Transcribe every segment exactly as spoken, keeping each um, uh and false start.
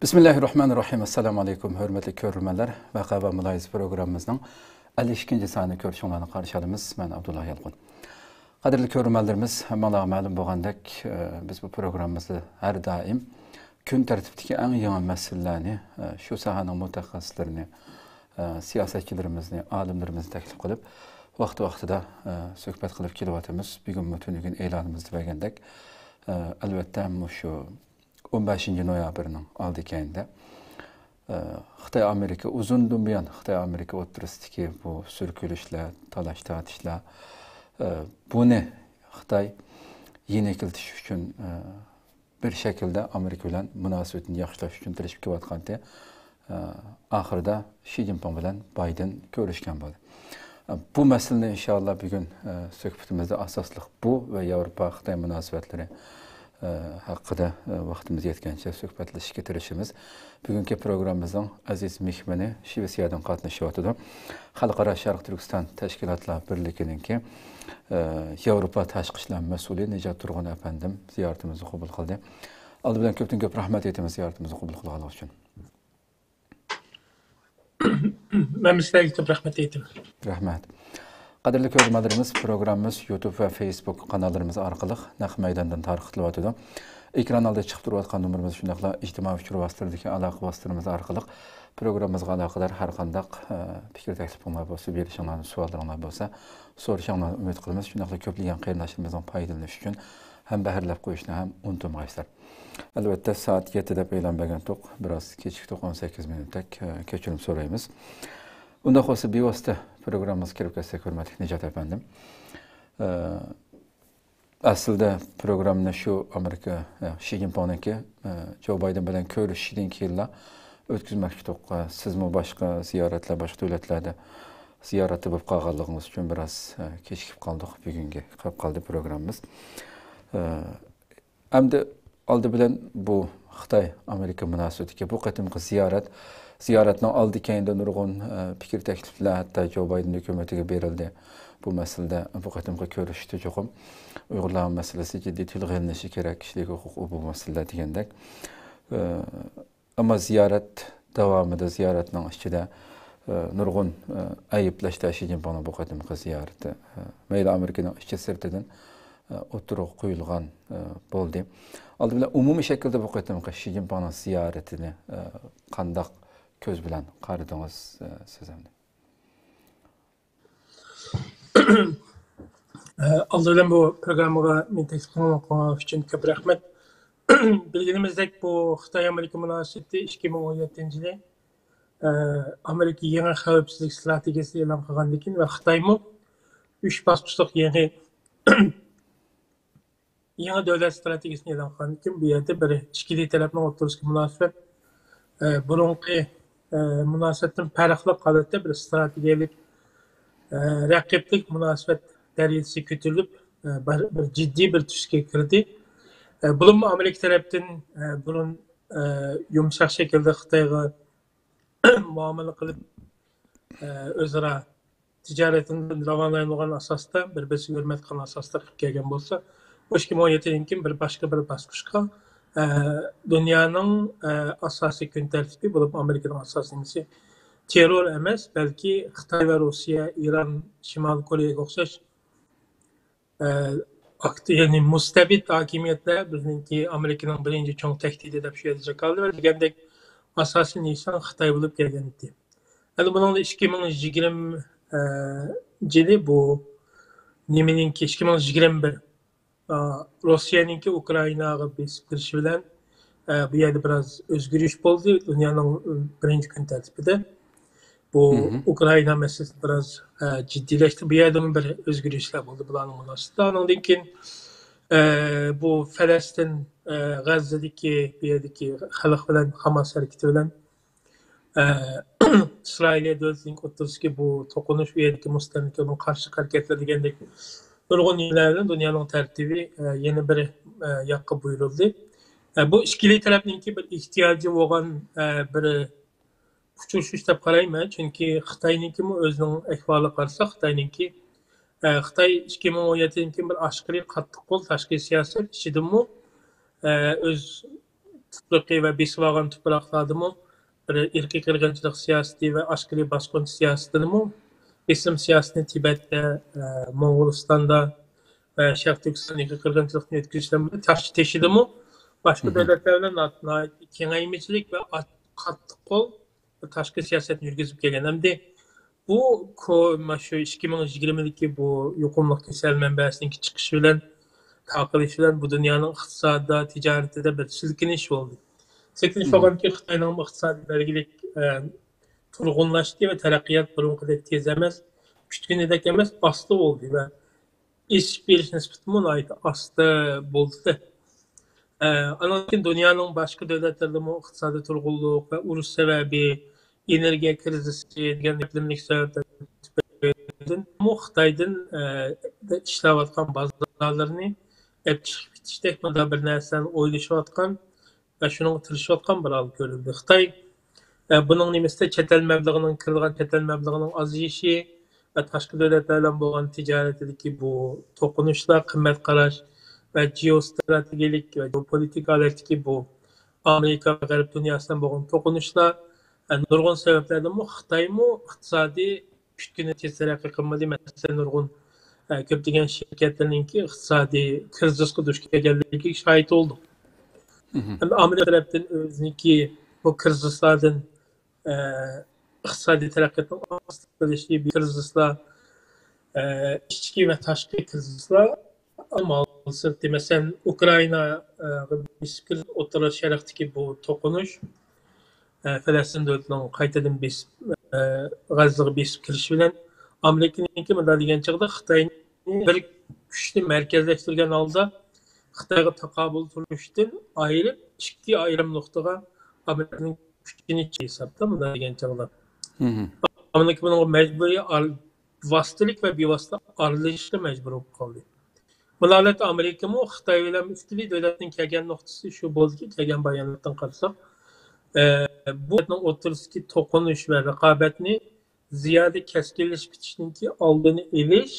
بىسمىللاھىررەھمانىررەھىم. ئەسسالامۇ ئەلەيكۇم، ھۆرمەتلىك كۆرۈرمەنلەر. ۋەقە ۋە مۇلاھىزە پروگراممىمىزنىڭ ئەللىك ئىككىنچى سانىنى كۆرۈشۈڭلارنى قارشى ئالىمىز. مەن ئابدۇللا يالقۇن. قەدىرلىك كۆرۈرمەنلىرىمىز، ھەممىڭلارغا مەلۇم بولغاندەك، ئە، بىز بۇ پروگراممىمىزدا ھەر دائىم كۈن تەرتىپىدىكى ئەڭ يېڭى مەسىلىلەرنى، ئە، شۇ ساھەنىڭ مۇتەخەسسىسلىرىنى، ئە، سىياسەتچىلىرىمىزنى، ئالىملىرىمىزنى تەكلىپ قىلىپ، ۋاقتى-ۋاقتىدا، ئە، سۆھبەت قىلىپ كېلىۋاتىمىز. بۈگۈنمۇ تۈنۈگۈن ئېلانىمىزدا بەرگەندەك، ئە، ئەلۋەتتە، مۇشۇ ئون بەشىنچى نويابىرنىڭ ئالدى كەينىدە، ئە، خىتاي-ئامېرىكا، ئۇزۇندىن بۇيان خىتاي-ئامېرىكا ئوتتۇرىسىدىكى بۇ سۈركىلىشلەر، تالاش-تارتىشلار، ئە، بۇنى خىتاي يېنىكلىتىش ئۈچۈن، ئە، بىر شەكىلدە ئامېرىكا بىلەن مۇناسىۋىتىنى ياخشىلاش ئۈچۈن تىرىشىپ كېلىۋاتقانتى. ئە، ئاخىرىدا شى جىنپىڭ بىلەن بايدېن كۆرۈشكەن بولدى. ئە، بۇ مەسىلىنى ئىنشاللا بۈگۈن، ئە، سۆھبىتىمىزدە ئاساسلىق بۇ ۋە ياۋروپا-خىتاي مۇناسىۋەتلىرى، ئە، ھەققىدە، ئە، ۋاقتىمىز يەتكەنچە سۆھبەتلىشىشكە تىرىشىمىز. بۈگۈنكى پروگراممىمىزنىڭ ئەزىز مېھمىنى شىۋېتسىيەدىن قاتنىشىۋاتىدۇ. خەلقئارا شەرق تۈركىستان تەشكىلاتلار بىرلىكىنىڭكى، ئە، ياۋروپا تاشقى ئىشلار مەسئۇلى نىجات تۇرغۇن ئەپەندىم زىيارىتىمىزنى قوبۇل قىلدى. ئالدى بىلەن كۆپتىن كۆپ رەھمەت ئېيتىمىز زىيارىتىمىزنى قوبۇل قىلغانلىقى ئۈچۈن. مەن سىلەرگە كۆپ رەھمەت ئېيتىمەن. رەھمەت. قەدىرلىك كۆرۈرمەنلىرىمىز، پروگراممىمىز يۇتۇب ۋە فېيسبۇك قاناللىرىمىز ئارقىلىق نەق مەيداندىن تارقىتىلىۋاتىدۇ. ئېكران ئالدىدا چىقىپ تۇرۇۋاتقان نومۇرىمىز، شۇنداقلا ئىجتىمائىي ئۇچۇر ۋاسىتىلىرىدىكى ئالاقە ۋاسىتىلىرىمىز ئارقىلىق پروگراممىمىزغا ئالاقىدار ھەر قانداق، ئە، پىكىر تەكلىپىڭلار بولسا، بېرىشىڭلارنى، سوئاللىرىڭلار بولسا، سورىشىڭلارنى ئۈمىد قىلىمىز. شۇنداقلا كۆپلىگەن قېرىنداشلىرىمىزنىڭ پايدىلىنىشى ئۈچۈن ھەم بەھرىلەپ قويۇشنى ھەم ئۇنتۇمغايسىلەر. ئەلۋەتتە، سائەت يەتتە دەپ ئېلان بەرگەنتۇق. بىراز كېچىكتۇق، ئون سەككىز مىنۇتتەك. ئە، كەچۈرۈم سورايمىز. ئۇنداق بولسا، بىۋاسىتە پروگراممىمىزغا كىرىپ كەتسەك، ھۆرمەتلىك نىجات ئەپەندىم. ئە، ئەسلىدە پروگراممىنى شۇ ئامېرىكا، ئە، شى جىنپىڭنىڭكى، ئە، جو بايدېن بىلەن كۆرۈشۈشىدىن كېيىنلا ئۆتكۈزمەكچىدۇق. ئە، سىزمۇ باشقا زىيارەتلەر، باشقا دۆلەتلەردە زىيارەتتە بولۇپ قالغانلىقىڭىز ئۈچۈن بىراز، ئە، كېچىكىپ قالدۇق. بۈگۈنگە قېلىپ قالدى پروگراممىمىز. ئە، ئەمدى ئالدى بىلەن بۇ خىتاي-ئامېرىكا مۇناسىۋىتىدىكى بۇ قېتىمقى زىيارەت، زىيارەتنىڭ ئالدى كەينىدە نۇرغۇن، ئە، پىكىر تەكلىپلەر، ھەتتا جو بايدېن ھۆكۈمىتىگە بېرىلدى. بۇ مەسىلىدە بۇ قېتىمقى كۆرۈشۈشتە چوقۇم ئۇيغۇرلارنىڭ مەسىلىسى جىددىي تىلغا ئېلىنىشى كېرەك، كىشىلىك ھوقۇق، ئۇ بۇ مەسىلىلەر دېگەندەك. ئە، ئەمما زىيارەت داۋامىدا، زىيارەتنىڭ ئىچىدە، ئە، نۇرغۇن، ئە، ئەيىبلەشلەر شى جىنپىڭنىڭ بۇ قېتىمقى زىيارىتى، ئە، مەيلى ئامېرىكىنىڭ ئىچى سىرتىدىن، ئە، ئوتتۇرىغا قويۇلغان، ئە، بولدى. ئالدى بىلەن ئومۇمىي شەكىلدە بۇ قېتىمقى شى جىنپىڭنىڭ زىيارىتىنى، ئە، قانداق كۆز بىلەن قارىدىڭىز، ئە، سىز ئەمدى؟ ئالدى بىلەن بۇ پروگراممىغا مېنى تەكلىپ قىلغانلىقىڭلار ئۈچۈن كۆپ رەھمەت. بىلگىنىمىزدەك، بۇ خىتاي-ئامېرىكا مۇناسىۋىتى ئىككى مىڭ ئون يەتتىنچى يىلى، ئە، ئامېرىكا يېڭى خەۋپسىزلىك ئىستراتېگىيەسىنى ئېلان قىلغاندىن كېيىن ۋە خىتايمۇ ئۈچ باسقۇچلۇق يېڭى يېڭى دۆلەت ئىستراتېگىيەسىنى ئېلان قىلغاندىن كېيىن، بۇ يەردە بىر ئىككىلى تەرەپنىڭ ئوتتۇرىسىدىكى مۇناسىۋەت، ئە، بۇرۇنقى، ئە، مۇناسىۋەتتىن پەرقلىق ھالەتتە بىر ئىستراتېگىيەلىك، ئە، رەقىبلىك مۇناسىۋەت دەرىجىسىگە كۆتۈرۈلۈپ، ئە، بىر، بىر جىددىي بىر تۈسكە كىردى. ئە، بولۇپمۇ ئامېرىكا تەرەپتىن، ئە، بۇرۇن، ئە، يۇمشاق شەكىلدە خىتايغا مۇئامىلە قىلىپ، ئە، ئۆزئارا تىجارىتىنى راۋانلايدىغان ئاساستا، بىر-بىرسىگە ھۆرمەت قىلغان ئاساستا قىلىپ كەلگەن بولسا، بۇ ئىككى مىڭ ئون يەتتىدىن كېيىن بىر باشقا بىر باسقۇچقا، ئە، دۇنيانىڭ، ئە، ئاساسىي كۈن تەرتىپى بولۇپ، ئامېرىكىنىڭ ئاساسىي نېمىسى تېررور ئەمەس، بەلكى خىتاي ۋە روسىيە، ئىران، شىمالىي كورېيەگە ئوخشاش ئە، ئاكت-، يەنى مۇستەبىت ھاكىمىيەتلەر بىزنىڭكى ئامېرىكىنىڭ بىرىنچى چوڭ تەھدىتى دەپ شۇ يەردە جاكارلىدى ۋە دېگەندەك ئاساسىي نىشان خىتاي بولۇپ كەلگەن ئىدى. ئەمدى بۇنىڭدا ئىككى مىڭ يىگىرمە، ئە، يىلى بۇ نېمىنىڭكى، ئىككى مىڭ يىگىرمە بىر، ئا، روسىيەنىڭكى ئۇكرائىناغا بېسىپ كىرىشى بىلەن، ئە، بۇ يەردە بىراز ئۆزگىرىش بولدى دۇنيانىڭ، ئە، بىرىنچى كۈن تەرتىپىدە. بۇ ئۇكرائىنا مەسىلىسى بىراز، ئە، جىددىيلەشتى. بۇ يەردىمۇ بىر ئۆزگىرىشلەر بولدى بۇلارنىڭ مۇناسىۋىتىدە. ئانىڭدىن كېيىن، ئە، بۇ پەلەستىن، ئە، غەززىدىكى، بۇ يەردىكى خەلق بىلەن ھاماس ھەرىكىتى بىلەن، ئە، ئىسرائىلىيە دۆلىتىنىڭ ئوتتۇرىسىدىكى بۇ توقۇنۇش، بۇ يەردىكى مۇستەملىكىگە قارشى ھەرىكەتلەر دېگەندەك نۇرغۇن يەرلەردە دۇنيانىڭ تەرتىپى، ئە، يەنە بىر، ئە، ياققا بۇيرۇلدى. ئە، بۇ ئىككىلى تەرەپنىڭكى بىر ئېھتىياجى بولغان، ئە، بىر ئۇچرىشىش دەپ قارايمەن، چۈنكى خىتاينىڭكىمۇ ئۆزىنىڭ ئەھۋالىغا قارىساق، خىتاينىڭكى، ئە، خىتاي ئىككى مىڭ ئون يەتتىدىن كېيىن بىر ئاشقىرى قاتتىق قول تاشقى سىياسەت ئىچىدىمۇ، ئە، ئۆز تۇپرىقى ۋە بېسىۋالغان تۇپراقلاردىمۇ بىر ئىرقىي قىرغىنچىلىق سىياسىتى ۋە ئاشكىرا باسقۇنچى سىياسىتىنىمۇ، بېسىم سىياسىتىنى تىبەتتە، ئە، موڭغۇلىستاندا ۋە شەرقىي تۈركىستان ئىرقىي قىرغىنچىلىقنى ئۆتكۈزۈش بىلەن تاشقى تېشىدىمۇ باشقا دۆلەتلەر بىلەن ناھايىتى كېڭەيمىچىلىك ۋە قاتتىق قول تاشقى سىياسەتنى يۈرگۈزۈپ كەلگەن. ئەمدى بۇ كو-، مانا شۇ ئىككى مىڭ يىگىرمىدىكى بۇ يۇقۇملۇق كېسەل مەنبەسىنىڭكى چىقىشى بىلەن، تارقىلىشى بىلەن بۇ دۇنيانىڭ ئىقتىسادىدا، تىجارىتىدە بىر سىلكىنىش بولدى. سىلكىنىش بولغاندىكىن خىتاينىڭ ئىقتىسادى بەلگىلىك، ئە، تۇرغۇنلاشتى ۋە تەرەققىيات بۇرۇنقىدەك تېز ئەمەس، كۈتكىنىدەك ئەمەس، ئاستا بولدى ۋە ئېشىپ بېرىش نىسبىتىمۇ ناھايىتى ئاستا بولدى. ئە، ئانىڭدىن كېيىن دۇنيانىڭ باشقا دۆلەتلىرىدىمۇ ئىقتىسادىي تۇرغۇنلۇق ۋە ئۇرۇش سەۋەبى، ئېنېرگىيە كىرىزىسى دېگەن ئىقلىملىك سەۋەبلەر تۈپەيلىدىنمۇ خىتايدىن، ئە، ئىشلەۋاتقان بازارلىرىنى ئېلىپ چىقىپ كېتىشتەك مۇنداق بىر نەرسىلەرنى ئويلىشىۋاتقان ۋە شۇنىڭغا تىرىشىۋاتقان بىر ھال كۆرۈلدى. خىتاي، ئە، بۇنىڭ نېمىسىدە چەت ئەل مەبلىغىنىڭ، كىرىدىغان چەت ئەل مەبلىغىنىڭ ئازىيىشى ۋە تاشقى دۆلەتلەر بىلەن بولغان تىجارىتىدىكى بۇ توقۇنۇشلار، قىممەت قاراش ۋە جېئوستراتېگىيەلىك ۋە جېئوپولىتىكا ھالەتتىكى بۇ ئامېرىكا ۋە غەرب دۇنياسى بىلەن بولغان توقۇنۇشلار، ئە، نۇرغۇن سەۋەبلەردىنمۇ خىتايمۇ ئىقتىسادىي كۈتكىنى تېز تەرەققىي قىلمىدى. مەسىلەن، نۇرغۇن، ئە، كۆپلىگەن شىركەتلەرنىڭكى ئىقتىسادىي كىرىزىسقا دۇچ كەلگەنلىكىگە شاھىت بولدۇق. ئەمدى ئامېرىكا تەرەپتىن ئۆزىنىڭكى بۇ كىرىزىسلاردىن، ئە، ئىقتىسادىي تەرەققىياتنىڭ ئاستا قېلىشى، بۇ كىرىزىسلار، ئە، ئىچكى ۋە تاشقى كىرىزىسلار، ئەمما سىرتى، مەسىلەن، ئۇكرائىناغا بېسىپ كىرىش، ئوتتۇرا شەرقتىكى بۇ توقۇنۇش، ئە، پەلەستىن دۆلىتىنىڭ قايتىدىن بېسىپ، ئە، غەززىگە بېسىپ كىرىشى بىلەن ئامېرىكىنىڭكى مۇنداق دېگەن چېغىدا خىتاينى بىر كۈچنى مەركەزلەشتۈرگەن ھالدا خىتايغا تاقابىل تۇرۇشتىن ئايرىپ، ئىككى ئايرىم نۇقتىغا ئامېرىكىنىڭ كۈچىنى ھېسابتا مۇنداق دېگەن چېغدا ئامېرىكا بۇنىڭغا مەجبۇرىي ئار-، ۋاسىتىلىك ۋە بىۋاسىتە ئارىلىشىشقا مەجبۇر بولۇپ قالدى. بۇ ھالەتتە ئامېرىكىمۇ خىتاي بىلەن ئىككىلى دۆلەتنىڭ كەلگەن نۇقتىسى شۇ بولدىكى، كەلگەن باياناتتىن قارىساق، ئە، بۇ دۆلەتنىڭ ئوتتۇرىسىدىكى توقۇنۇش ۋە رىقابەتنى زىيادە كەسكىنلىشىپ كېتىشنىڭكى ئالدىنى ئېلىش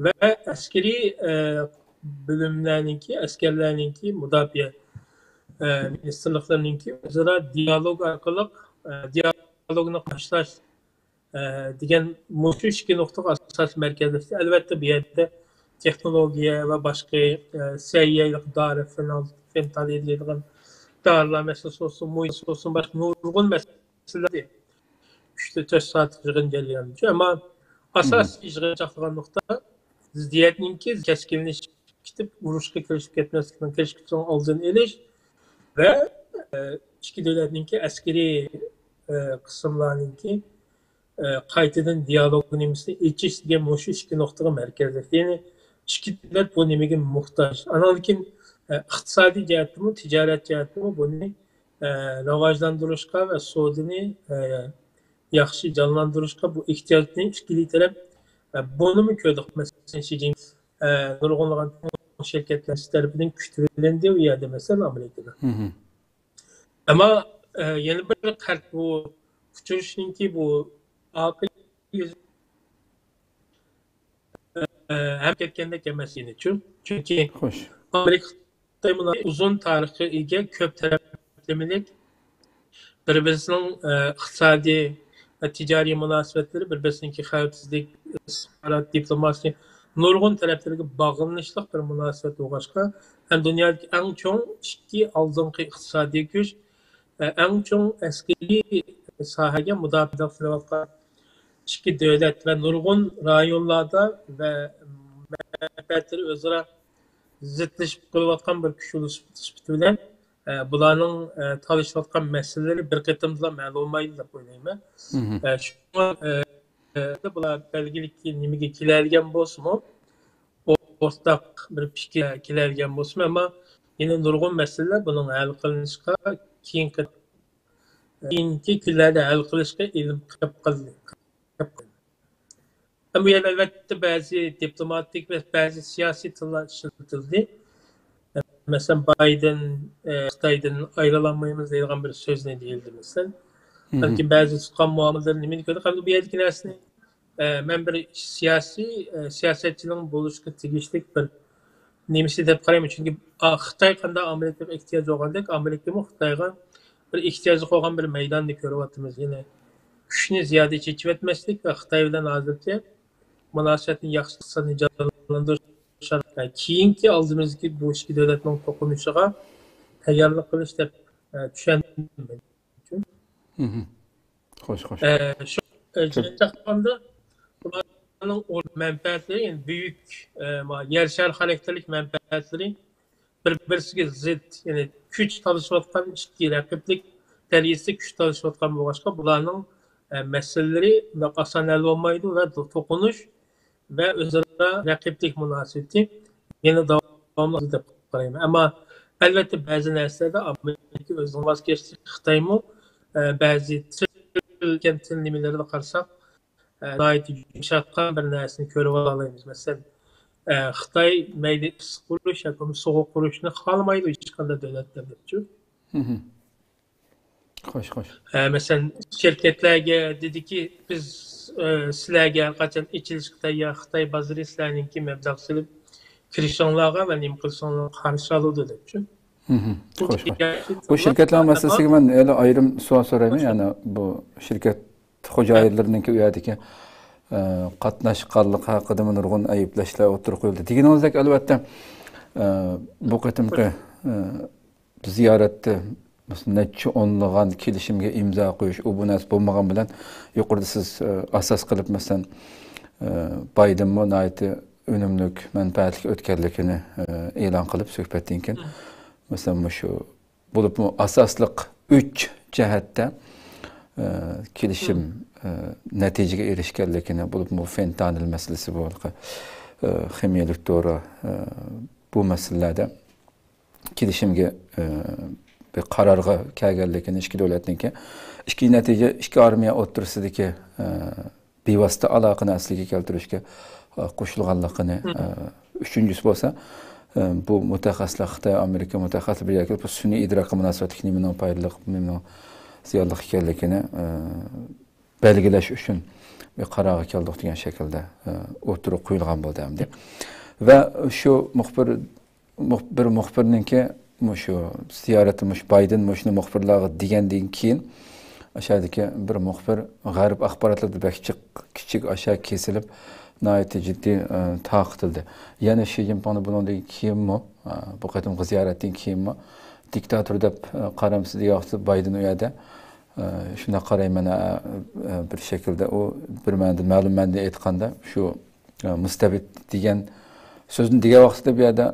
ۋە ئەسكىرىي، ئە، بۆلۈملەرنىڭكى، ئەسكەرلەرنىڭكى مۇداپىئە، ئە، مىنىستىرلىقلىرىنىڭكى ئۆزئارا دىيالوگ ئارقىلىق، ئە، دىيالوگنى باشلاش، ئە، دېگەن مۇشۇ ئىككى نۇقتىغا ئاساسىي مەركەزلەشتى. ئەلۋەتتە، بۇ يەردە تېخنولوگىيە ۋە باشقا، ئە، سەھىيەلىك دارى، فېنتانىل دەيدىغان دارىلار مەسىلىسى بولسۇن، مۇھىت بولسۇن، باشقا نۇرغۇن مەسىلىلەر ئۈچ تۆت سائەتلىك يىغىن جەريانىدا. ئەمما ئاساسىي يىغىن چاقلىغان نۇقتا زىددىيەتنىڭكى كەسكىنلىشىپ كېتىپ، ئۇرۇشقا كىرىشىپ كەتمەسلىكىنىڭ، كىرىشىپ كېتىشىنىڭ ئالدىنى ئېلىش ۋە، ئە، ئىككى دۆلەتنىڭكى ئەسكىرىي، ئە، قىسىملارنىڭكى، ئە، قايتىدىن دىيالوگ نېمىسىنى ئېچىش دېگەن مۇشۇ ئىككى نۇقتىغا مەركەزلەشتى. يەنى ئىككى دۆلەت بۇ نېمىگە موھتاج. ئانىڭدىن كېيىن، ئە، ئىقتىسادىي جەھەتتىمۇ، تىجارەت جەھەتتىمۇ بۇنى، ئە، راۋاجلاندۇرۇشقا ۋە سودىنى، ئە، ياخشى جانلاندۇرۇشقا بۇ ئېھتىياجنى ئىككىلى تەرەپ، ئە، بۇنىمۇ كۆردۇق. مەسىلەن، شى جىن، ئە، نۇرغۇنلىغان شىركەتلەر تەرىپىدىن كۈتۈۋېلىندى ئۇ يەردە، مەسىلەن، ئامېرىكىدا. ئەمما، ئە، يەنە بىر قەرت بۇ ئۇچرىشىشنىڭكى بۇ ئارقا يۈزى، ئە، ھەم كەتكەندەك ئەمەس يەنىچۇ. چۈنكى ئامېرىكا خىتاي مۇناسىۋىتى ئۇزۇن تارىخقا ئىگە، كۆپ تەرەپلىمىلىك، بىر-بىرسىنىڭ، ئە، ئىقتىسادىي ۋە تىجارىي مۇناسىۋەتلىرى، بىر-بىرسىنىڭكى خەۋپسىزلىك، ئىستىخبارات، دىپلوماتىيە، نۇرغۇن تەرەپلىرىگە باغلىنىشلىق بىر مۇناسىۋەت بولغاچقا، ھەم دۇنيادىكى ئەڭ چوڭ ئىككى ئالدىنقى ئىقتىسادىي كۈچ، ئە، ئەڭ چوڭ ئەسكىرىي ساھەگە مۇداپىئە قىلىۋاتقان ئىككى دۆلەت ۋە نۇرغۇن رايونلاردا ۋە مەنپەئەتلىرى ئۆزئارا زىتلىشىپ قېلىۋاتقان بىر كۈچ سۈپىتى بىلەن، ئە، بۇلارنىڭ، ئە، تالىشىۋاتقان مەسىلىلىرى بىر قېتىمدىلا مەلۇم بولمايدۇ دەپ ئويلايمەن. ئە، شۇڭا، ئە، ئە، بۇلار بەلگىلىك نېمىگە كېلەلىگەن بولسىمۇ، ئورتاق بىر پىكىر كېلەلىگەن بولسىمۇ، ئەمما يەنە نۇرغۇن مەسىلىلەر بۇنىڭ ھەل قىلىنىشقا كېيىنكى، كېيىنكى كۈنلەردە ھەل قىلىشقا ئېلىپ قېلىپ قالدى. ئەمما بۇ يەردە ئەلۋەتتە بەزى دىپلوماتىك ۋە بەزى سىياسىي تىللار ئىشلىتىلدى. مەسىلەن، بايدېن، ئە، خىتايدىن ئايرىلالمايمىز دەيدىغان بىر سۆزنى دېيىلدى، مەسىلەن. بەلكىم بەزى تۇتقان مۇئامىلىلىرى نېمىنى كۆردۇق؟ ئەمدى بۇ يەردىكى نەرسىنى، ئە، مەن بىر سىياسىي، ئە، سىياسەتچىنىڭ بولۇشقا تېگىشلىك بىر، نېمىسى دەپ قارايمەن، چۈنكى خىتاي قانداق ئامېرىكىغا ئېھتىياج بولغاندەك، ئامېرىكىمۇ خىتايغا بىر ئېھتىياجلىق بولغان بىر مەيداننى كۆرۈۋاتىمىز. يەنى كۈچنى زىيادە چېچىۋەتمەسلىك ۋە خىتاي بىلەن ھازىرچە مۇناسىۋەتنى ياخشى، ئىقتىسادنى جانلاندۇرۇش ئارقىلىق كېيىنكى ئالدىمىزدىكى بۇ ئىككى دۆلەتنىڭ توقۇنۇشىغا تەييارلىق قىلىش دەپ، ئە، چۈشەندىم. مهم. خوش، خوش. ئە، شۇ، ئە، جىنىتاقلاردا بۇلارنىڭ ئورتاق مەنپەئەتلىرى، يەنى بۈيۈك، ئە، ما-، يەر شارى خاراكتېرلىك مەنپەئەتلىرى بىر-، بىرسىگە زىت، يەنى كۈچ تالىشىۋاتقان ئىككى رەقىبلىك دەرىجىسىدە كۈچ تالىشىۋاتقان بولغاچقا، بۇلارنىڭ، ئە، مەسىلىلىرى مۇنداق ئاسان ھەل بولمايدۇ ۋە دو-، توقۇنۇش ۋە ئۆزئارا رەقىبلىك مۇناسىۋىتى يەنە داۋاملىق دەپ قارايمەن. ئەمما ئەلۋەتتە بەزى نەرسىلەردە ئامېرىكا ئۆزىنىڭ ۋاز كەچتى. خىتايمۇ، ئە، بەزى تىل، تىل نېمىلىرىنى قارىساق، ئە، ناھايىتى يۇمشاتقان بىر نەرسىنى كۆرۈۋالالايمىز. مەسىلەن، ئە، خىتاي مەيلى ئىسسىق ئۇرۇش ياكى بولمىسا سوغۇق ئۇرۇشنى خالىمايدۇ ھېچقانداق دۆلەتلەر دەپچۇ. مهم. خوش، خوش. ئە، مەسىلەن، شىركەتلەرگە دېدىكى، بىز، ئە، سىلەرگە ھەر قاچان ئېچىلىشقا تەييار، خىتاي بازىرى سىلەرنىڭكى مەبلەغ سېلىپ كىرىشىڭلارغا ۋە نېمە قىلىشىڭلارغا قارشى ئالىدۇ دەپچۇ. مهم. خوش، خوش. بۇ شىركەتلەر مەسىلىسىگە مەن ھېلى ئايرىم سوئال سورايمەن. يەنى بۇ شىركەت خوجايىنلىرىنىڭكى ئۇ يەردىكى، ئە، قاتناشقانلىقى ھەققىدىمۇ نۇرغۇن ئەيىبلەشلەر ئوتتۇرىغا قويۇلدى. دېگىنىڭىزدەك، ئەلۋەتتە، ئە، بۇ قېتىمقى، ئە، زىيارەتتە نەچچە ئونلىغان كېلىشىمگە ئىمزا قويۇش، ئۇ بۇ نەرسە بولمىغان بىلەن، يۇقىرىدا سىز، ئە، ئاساس قىلىپ، مەسىلەن، ئە، بايدېنمۇ ناھايىتى ئۈنۈملۈك، مەنپەئەتلىك ئۆتكەنلىكىنى، ئە، ئېلان قىلىپ، سۆھبەتتىن كېيىن، مەسىلەن، مۇشۇ بولۇپمۇ ئاساسلىق ئۈچ جەھەتتە، ئە، كېلىشىم، ئە، نەتىجىگە ئېرىشكەنلىكىنى، بولۇپمۇ فېنتانىل مەسىلىسى بولغان، ئە، خىمىيەلىك دورا، ئە، بۇ مەسىلىلەردە كېلىشىمگە، ئە، بىر قارارغا كەلگەنلىكىنى ئىككى دۆلەتنىڭكى، ئىككىنچى نەتىجە ئىككى ئارمىيە ئوتتۇرىسىدىكى، ئە، بىۋاسىتە ئالاقىنى ئەسلىگە كەلتۈرۈشكە، ئە، قوشۇلغانلىقىنى، ئە، ئۈچىنچىسى بولسا، ئە، بۇ مۇتەخەسسىسلەر، خىتاي، ئامېرىكا مۇتەخەسسىسلىرى بىر يەرگە كېلىپ، بۇ سۈنئىي ئىدراكقا مۇناسىۋەتلىك نېمىنىڭ پايدىلىق، نېمىنىڭ زىيانلىق ئىكەنلىكىنى، ئە، بەلگىلەش ئۈچۈن بىر قارارغا كەلدۇق دېگەن شەكىلدە، ئە، ئوتتۇرىغا قويۇلغان بولدى ئەمدى. ۋە شۇ مۇخبىر مۇخ-، بىر مۇخبىرنىڭكى مۇشۇ زىيارىتى، مۇشۇ بايدېن مۇشۇنى مۇخبىرلارغا دېگەندىن كېيىن، ئاشۇ يەردىكى بىر مۇخبىر غەرب ئاخباراتلىرىدا بەك جىق، كىچىك ئاشا كېسىلىپ، ناھايىتى جىددىي، ئە، تارقىتىلدى. يەنە شى جىنپىڭنى بۇنىڭدىن كېيىنمۇ، ئە، بۇ قېتىمقى زىيارەتتىن كېيىنمۇ دىكتاتور دەپ، ئە، قارامسىز دېگەن ۋاقىتتا بايدېن ئۇ يەردە، ئە، شۇنداق قارايمەن، ئە، ئە، بىر شەكىلدە ئۇ بىر مەنىدە، مەلۇم مەنىدە ئېيتقاندا، شۇ، ئە، مۇستەبىت دېگەن سۆزنى دېگەن ۋاقىتتا بۇ يەردە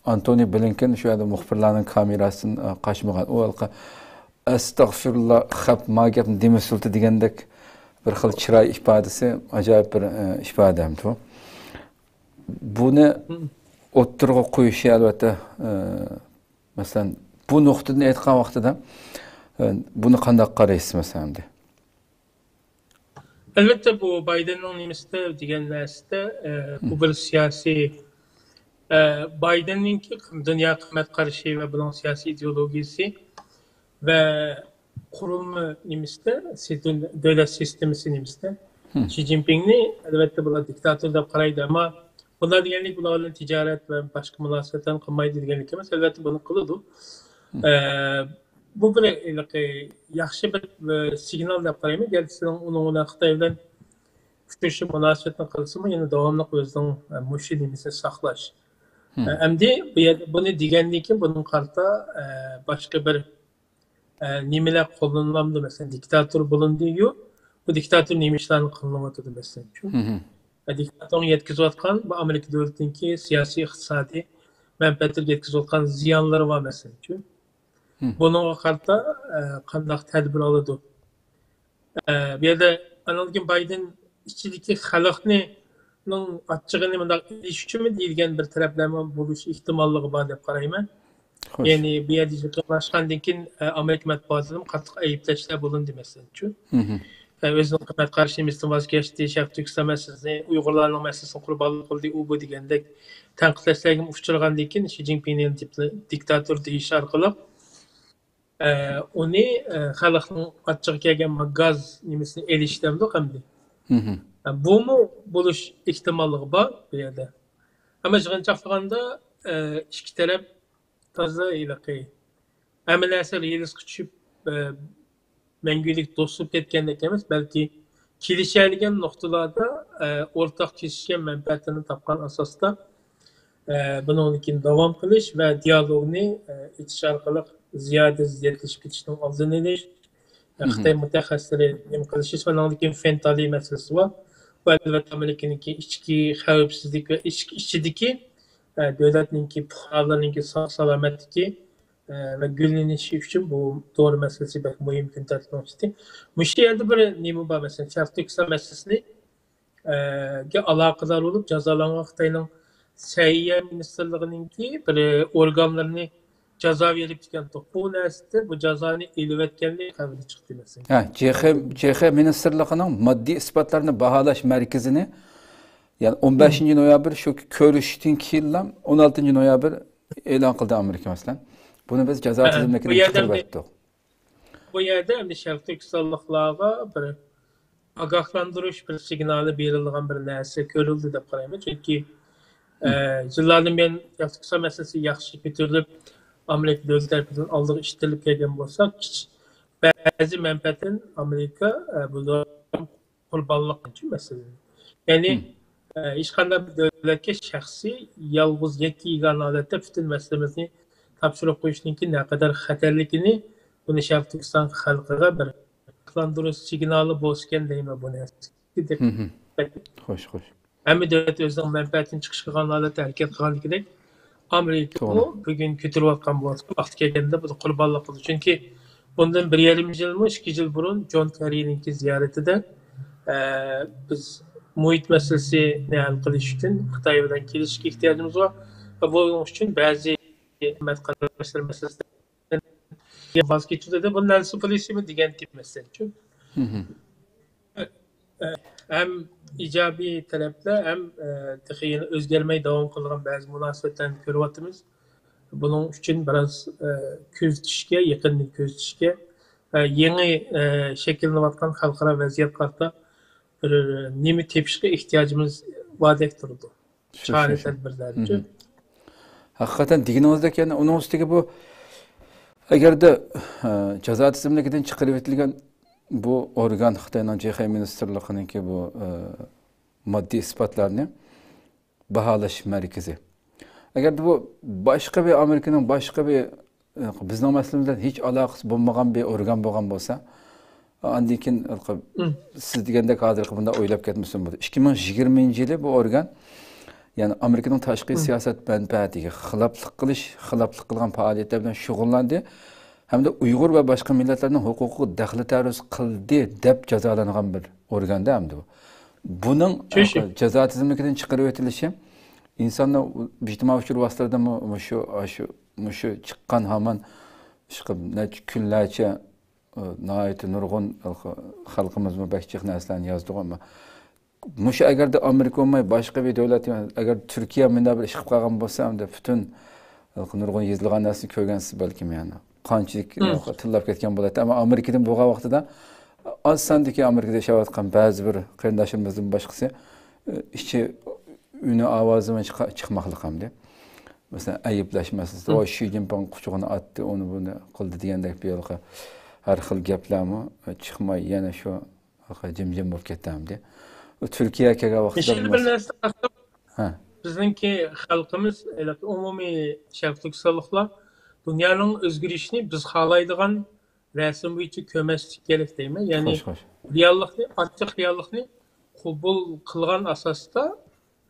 ئانتونى بلىنكېن شۇ يەردە مۇخبىرلارنىڭ كامېراسىدىن، ئە، قاچمىغان. ئۇ ھېلىقى، ئەستەغفىرۇللا، خەپ ما گەپنى دېمىسۇلتى دېگەندەك بىر خىل چىراي ئىپادىسى، ئاجايىپ بىر، ئە، ئىپادە ھەم بۇ. بۇنى ئوتتۇرىغا قويۇشى، ئەلۋەتتە، ئە، مەسىلەن، بۇ نۇقتىدىن ئېيتقان ۋاقتىدا، ئە، بۇنى قانداق قارايسىز، مەسىلەن، ئەمدى؟ ئەلۋەتتە، بۇ بايدېننىڭ نېمىسىدە دېگەن نەرسىدە، ئە، بۇ بىر سىياسىي، ئە، بايدېننىڭكى دۇنيا قىممەت قارىشى ۋە بۇنىڭ سىياسىي ئىدېئولوگىيىسى ۋە قۇرۇلما نېمىسىدە، سىستېم-، دۆلەت سىستېمىسى نېمىسىدە شى جىنپىڭنى، ئەلۋەتتە، بۇلار دىكتاتور دەپ قارايدۇ، ئەمما بۇلار دېگەنلىك بۇلار بىلەن تىجارەت ۋە باشقا مۇناسىۋەتلەرنى قىلمايدۇ دېگەنلىك ئەمەس، ئەلۋەتتە، بۇنى قىلىدۇ. ئە، بۇ بىر ھېلىقى ياخشى بىر، ئە، سىگنال دەپ قارايمەن. گەرچە سىزنىڭ ئۇنىڭ بىلەن خىتاي بىلەن ئۇچرىشىپ مۇناسىۋەتنى قىلسىمۇ، يەنە داۋاملىق ئۆزىنىڭ، ئە، مۇشۇ نېمىسىنى ساقلاش. ئە، ئەمدى بۇ يەردە بۇنى دېگەندىن كېيىن بۇنىڭغا قارىتا، ئە، باشقا بىر، ئە، نېمىلەر قوللىنىلامدۇ؟ مەسىلەن، دىكتاتور بولۇندى-يۇ، بۇ دىكتاتور نېمە ئىشلارنى قوللىنىۋاتىدۇ، مەسىلەنچۇ؟ ئە، دىكتاتورغا يەتكۈزۈۋاتقان بۇ ئامېرىكا دۆلىتىنىڭكى سىياسىي، ئىقتىسادىي مەنپەئەتلىرىگە يەتكۈزۈۋاتقان زىيانلىرى بار، مەسىلەنچۇ؟ بۇنىڭغا قارىتا، ئە، قانداق تەدبىر ئالىدۇ؟ ئە، بۇ يەردە ئاندىن كېيىن بايدېن ئىچىدىكى خەلقنىڭ ئاچچىقىنى مۇنداق ئېلىش ئۈچۈنمۇ دېيىلگەن بىر تەرەپلەرمۇ بولۇش ئېھتىماللىقى بار دەپ قارايمەن. خوش. يەنى بۇ يەردە يېقىنلاشقاندىن كېيىن، ئە، ئامېرىكا مەتبۇئاتىدىمۇ قاتتىق ئەيىبلەشلەر بولۇندى، مەسىلەنچۇ. ئە، ئۆزىنىڭ قىممەت قارىشى نېمىسىدىن ۋاز كەچتى، شەرقىي تۈركىستان مەسىلىسىنى، ئۇيغۇرلارنىڭ مەسىلىسىنى قۇربانلىق قىلدى، ئۇ بۇ دېگەندەك تەنقىدلەشلەرگە ئۇچرىغاندىن كېيىن، شى جىنپىڭنى دىپ-، دىكتاتور دېيىش ئارقىلىق، ئە، ئۇنى، ئە، خەلقنىڭ ئاچچىقى كەلگەن گاز نېمىسىنى ئېلىش دەمدۇق ئەمدى. ئە، بۇمۇ بولۇش ئېھتىماللىقى بار بۇ يەردە. ئەمما يىغىنچاقلىغاندا، ئىككى تەرەپ تازا ھېلىقى ھەممە نەرسە رېلىسقا چۈشۈپ، مەڭگۈلۈك دوست بولۇپ كەتكەندەك ئەمەس، بەلكى كېلىشەلىگەن نۇقتىلاردا ئورتاق كېسىشكەن مەنپەئەتلىرىنى تاپقان ئاساستا، بۇنىڭدىن كېيىن داۋام قىلىش ۋە دىيالوگنى ئېچىش ئارقىلىق زىيادە زىددىيەتلىشىپ كېتىشنىڭ ئالدىنى ئېلىش، خىتاي مۇتەخەسسىسلىرى نېمە قىلىشى، ئانىڭدىن كېيىن فېنتالى مەسىلىسى بار. بۇ ئەلۋەتتە ئامېرىكىنىڭكى ئىچكى خەۋپسىزلىك ۋە ئىچكى، ئىچىدىكى دۆلەتنىڭكى پۇقرالىرىنىڭكى ساغ سالامەتلىكى ۋە گۈللىنىشى ئۈچۈن بۇ دورا مەسىلىسى بەك مۇھىم كۈن تەرتىپىنىڭ ئۈستىدە. مۇشۇ يەردە بىر نېمە بار، مەسىلەن، شەرقىي تۈركىستان مەسىلىسىنى، ئە، گە ئالاقىدار بولۇپ جازالانغان خىتاينىڭ سەھىيە مىنىستىرلىقىنىڭكى بىر ئورگانلىرىنى جازا بېرىپتىكەن. بۇ نەرسىدە بۇ جازانى ئېلىۋەتكەنلىكى خەۋىرى چىقتى، مەسىلەن. ھە، جېخې، جېخې مىنىستىرلىقىنىڭ ماددىي ئىسپاتلارنى باھالاش مەركىزىنى، يەنى ئون بەشىنچى نويابىر شۇ كۆرۈشتىن كېيىنلا ئون ئالتىنچى نويابىر ئېلان قىلدى ئامېرىكا، مەسىلەن. بۇنى بىز جازا ھە، بۇ تىزىملىكىدىن يەردە چىقىرىۋەتتۇق. بۇ يەردە ئەمدى شەرقىي تۈركىستانلىقلارغا بىر ئاگاھلاندۇرۇش، بىر سىگنالى بېرىلىدىغان بىر نەرسە كۆرۈلدى دەپ قارايمەن. چۈنكى، ئە، يىللاردىن بۇيان شەرقىي تۈركىستان مەسىلىسى ياخشى كۆتۈرۈلۈپ، ئامېرىكا دۆلىتى تەرىپىدىن ئالدىغا ئىتتىرىلىپ كەلگەن بولسا، كىچىك بەزى مەنپەئەتتىن ئامېرىكا، ئە، بۇ قۇربانلىق قىلىنچى مەسىلىنى. يەنى، ئە، ھېچقانداق بىر دۆلەتكە شەخسىي، يالغۇز، يەككە يېگانە ھالەتتە پۈتۈن مەسىلىمىزنى تاپشۇرۇپ قويۇشنىڭكى نەقەدەر خەتەرلىكىنى، بۇنى شەرقىي تۈركىستان خەلقىگە بىر ئاگاھلاندۇرۇش سىگنالى بولسىكەن دەيمەن بۇ نەرسىگە دىققەت. خوش، خوش. ھەممە دۆلەت ئۆزىنىڭ مەنپەئەتىنى چىقىش قىلغان ھالەتتە ھەرىكەت قىلغاندىكىدەك، ئامېرىكىمۇ بۈگۈن كۆتۈرۈۋاتقان بولسا، ۋاقتى كەلگەندە بۇنى قۇربانلىق قىلىدۇ. چۈنكى بۇندىن بىر يېرىم يىلمۇ، ئىككى يىل بۇرۇن جون كېررىنىڭكى زىيارىتىدە، ئە، بىز مۇھىت مەسىلىسىنى ھەل قىلىش ئۈچۈن خىتاي بىلەن كېلىشىشكە ئېھتىياجىمىز بار. ۋە بۇنىڭ ئۈچۈن بەزى قاراشلار مەسىلىسىدە ۋاز كېچىدۇ دېدى. بۇ نەنسى پېلوسىمۇ دېگەن گەپ، مەسىلەن، شۇ. ھەم ئىجابىي تەرەپلەر، ھەم، ئە، تېخى يەنە ئۆزگەرمەي داۋام قىلىدىغان بەزى مۇناسىۋەتلەرنى كۆرۈۋاتىمىز. بۇنىڭ ئۈچۈن بىراز، ئە، كۆزىتىشكە، يېقىندىن كۆزىتىشكە، ئە، يېڭى، ئە، شەكىللىنىۋاتقان خەلقئارا ۋەزىيەتكە قارىتا بىر نېمە تېپىشقا ئېھتىياجىمىز باردەك تۇرىدۇ. شۇ، شۇ، شۇ. چارە-تەدبىرلەر ئۈچۈن. ھەقىقەتەن دېگىنىڭىزدەك، يەنە ئۇنىڭ ئۈستىگە بۇ، ئەگەردە، ئە، جازا تىزىملىكىدىن چىقىرىۋېتىلگەن بۇ ئورگان، خىتاينىڭ جېخې مىنىستىرلىقىنىڭكى بۇ، ئە، ماددىي ئىسپاتلارنى باھالاش مەركىزى. ئەگەردە بۇ باشقا بىر، ئامېرىكىنىڭ باشقا بىر، ئە، بىزنىڭ مەسىلىمىز بىلەن ھېچ ئالاقىسى بولمىغان بىر ئورگان بولغان بولسا، ئاندىن كېيىن سىز دېگەندەك ھازىرقى بۇنداق ئويلاپ كەتمىسۇن بۇ. ئىككى مىڭ يىگىرمىنچى يىلى بۇ ئورگان، يەنى ئامېرىكىنىڭ تاشقى سىياسەت مەنپەئەتىگە خىلاپلىق قىلىش، خىلاپلىق قىلغان پائالىيەتلەر بىلەن شۇغۇللاندى ھەمدە ئۇيغۇر ۋە باشقا مىللەتلەرنىڭ ھوقۇقىغا دەخلى تەرۇز قىلدى دەپ جازالانغان بىر ئورگاندا ئەمدى بۇ. بۇنىڭ، شۇ، شۇ. جازا تىزىملىكىدىن چىقىرىۋېتىلىشى ئىنساننىڭ ئىجتىمائىي ئۇچۇر ۋاسىتىلىرىدىمۇ مۇشۇ، شۇ، مۇشۇ چىققان ھامان ئىشقىلىپ نەچچە كۈنلەرچە، ئۇ، ناھايىتى نۇرغۇن خەلقىمىزمۇ بەك جىق نەرسىلەرنى يازدىغۇ. ئەمما مۇشۇ ئەگەردە ئامېرىكا بولماي باشقا بىر دۆلەت، ئەگەر تۈركىيە مۇنداق بىر ئىش قىلىپ قالغان بولسا، ئەمدى پۈتۈن نۇرغۇن يېزىلغان نەرسىنى كۆرگەنسىز بەلكىم، يەنى قانچىلىك تىللاپ كەتكەن بولاتتى. ئەمما ئامېرىكىدىن بولغان ۋاقتىدا ئاز ساندىكى ئامېرىكىدا ياشاۋاتقان بەزى بىر قېرىنداشلىرىمىزدىن باشقىسى، ئىچى ئۈنى ئاۋازىمۇ چىقا-، چىقماقلىق ئەمدى. مەسىلەن، ئەيىبلەش مەسىلىسىدە، ۋاي، شى جىنپىڭ قۇچىقىنى ئاتتى، ئۇنى بۇنى قىلدى دېگەندەك بۇ يولغا ھەر خىل گەپلەرمۇ چىقماي، يەنە شۇ جىمجىم بولۇپ كەتتى ئەمدى. ئۇ تۈركىيەگە كەلگەن ۋاقتىدا يەنە بىر نەرسە، ھە. بىزنىڭكى خەلقىمىز، ئومۇمىي شەرقىي تۈركىستانلىقلار دۇنيانىڭ ئۆزگىرىشىنى بىز خالايدىغان رەسىم بويىچە كۆرمەسلىك كېرەك دەيمەن. يەنى خوش، خوش. رېئاللىقنى، ئاچچىق رېئاللىقنى قوبۇل قىلغان ئاساستا،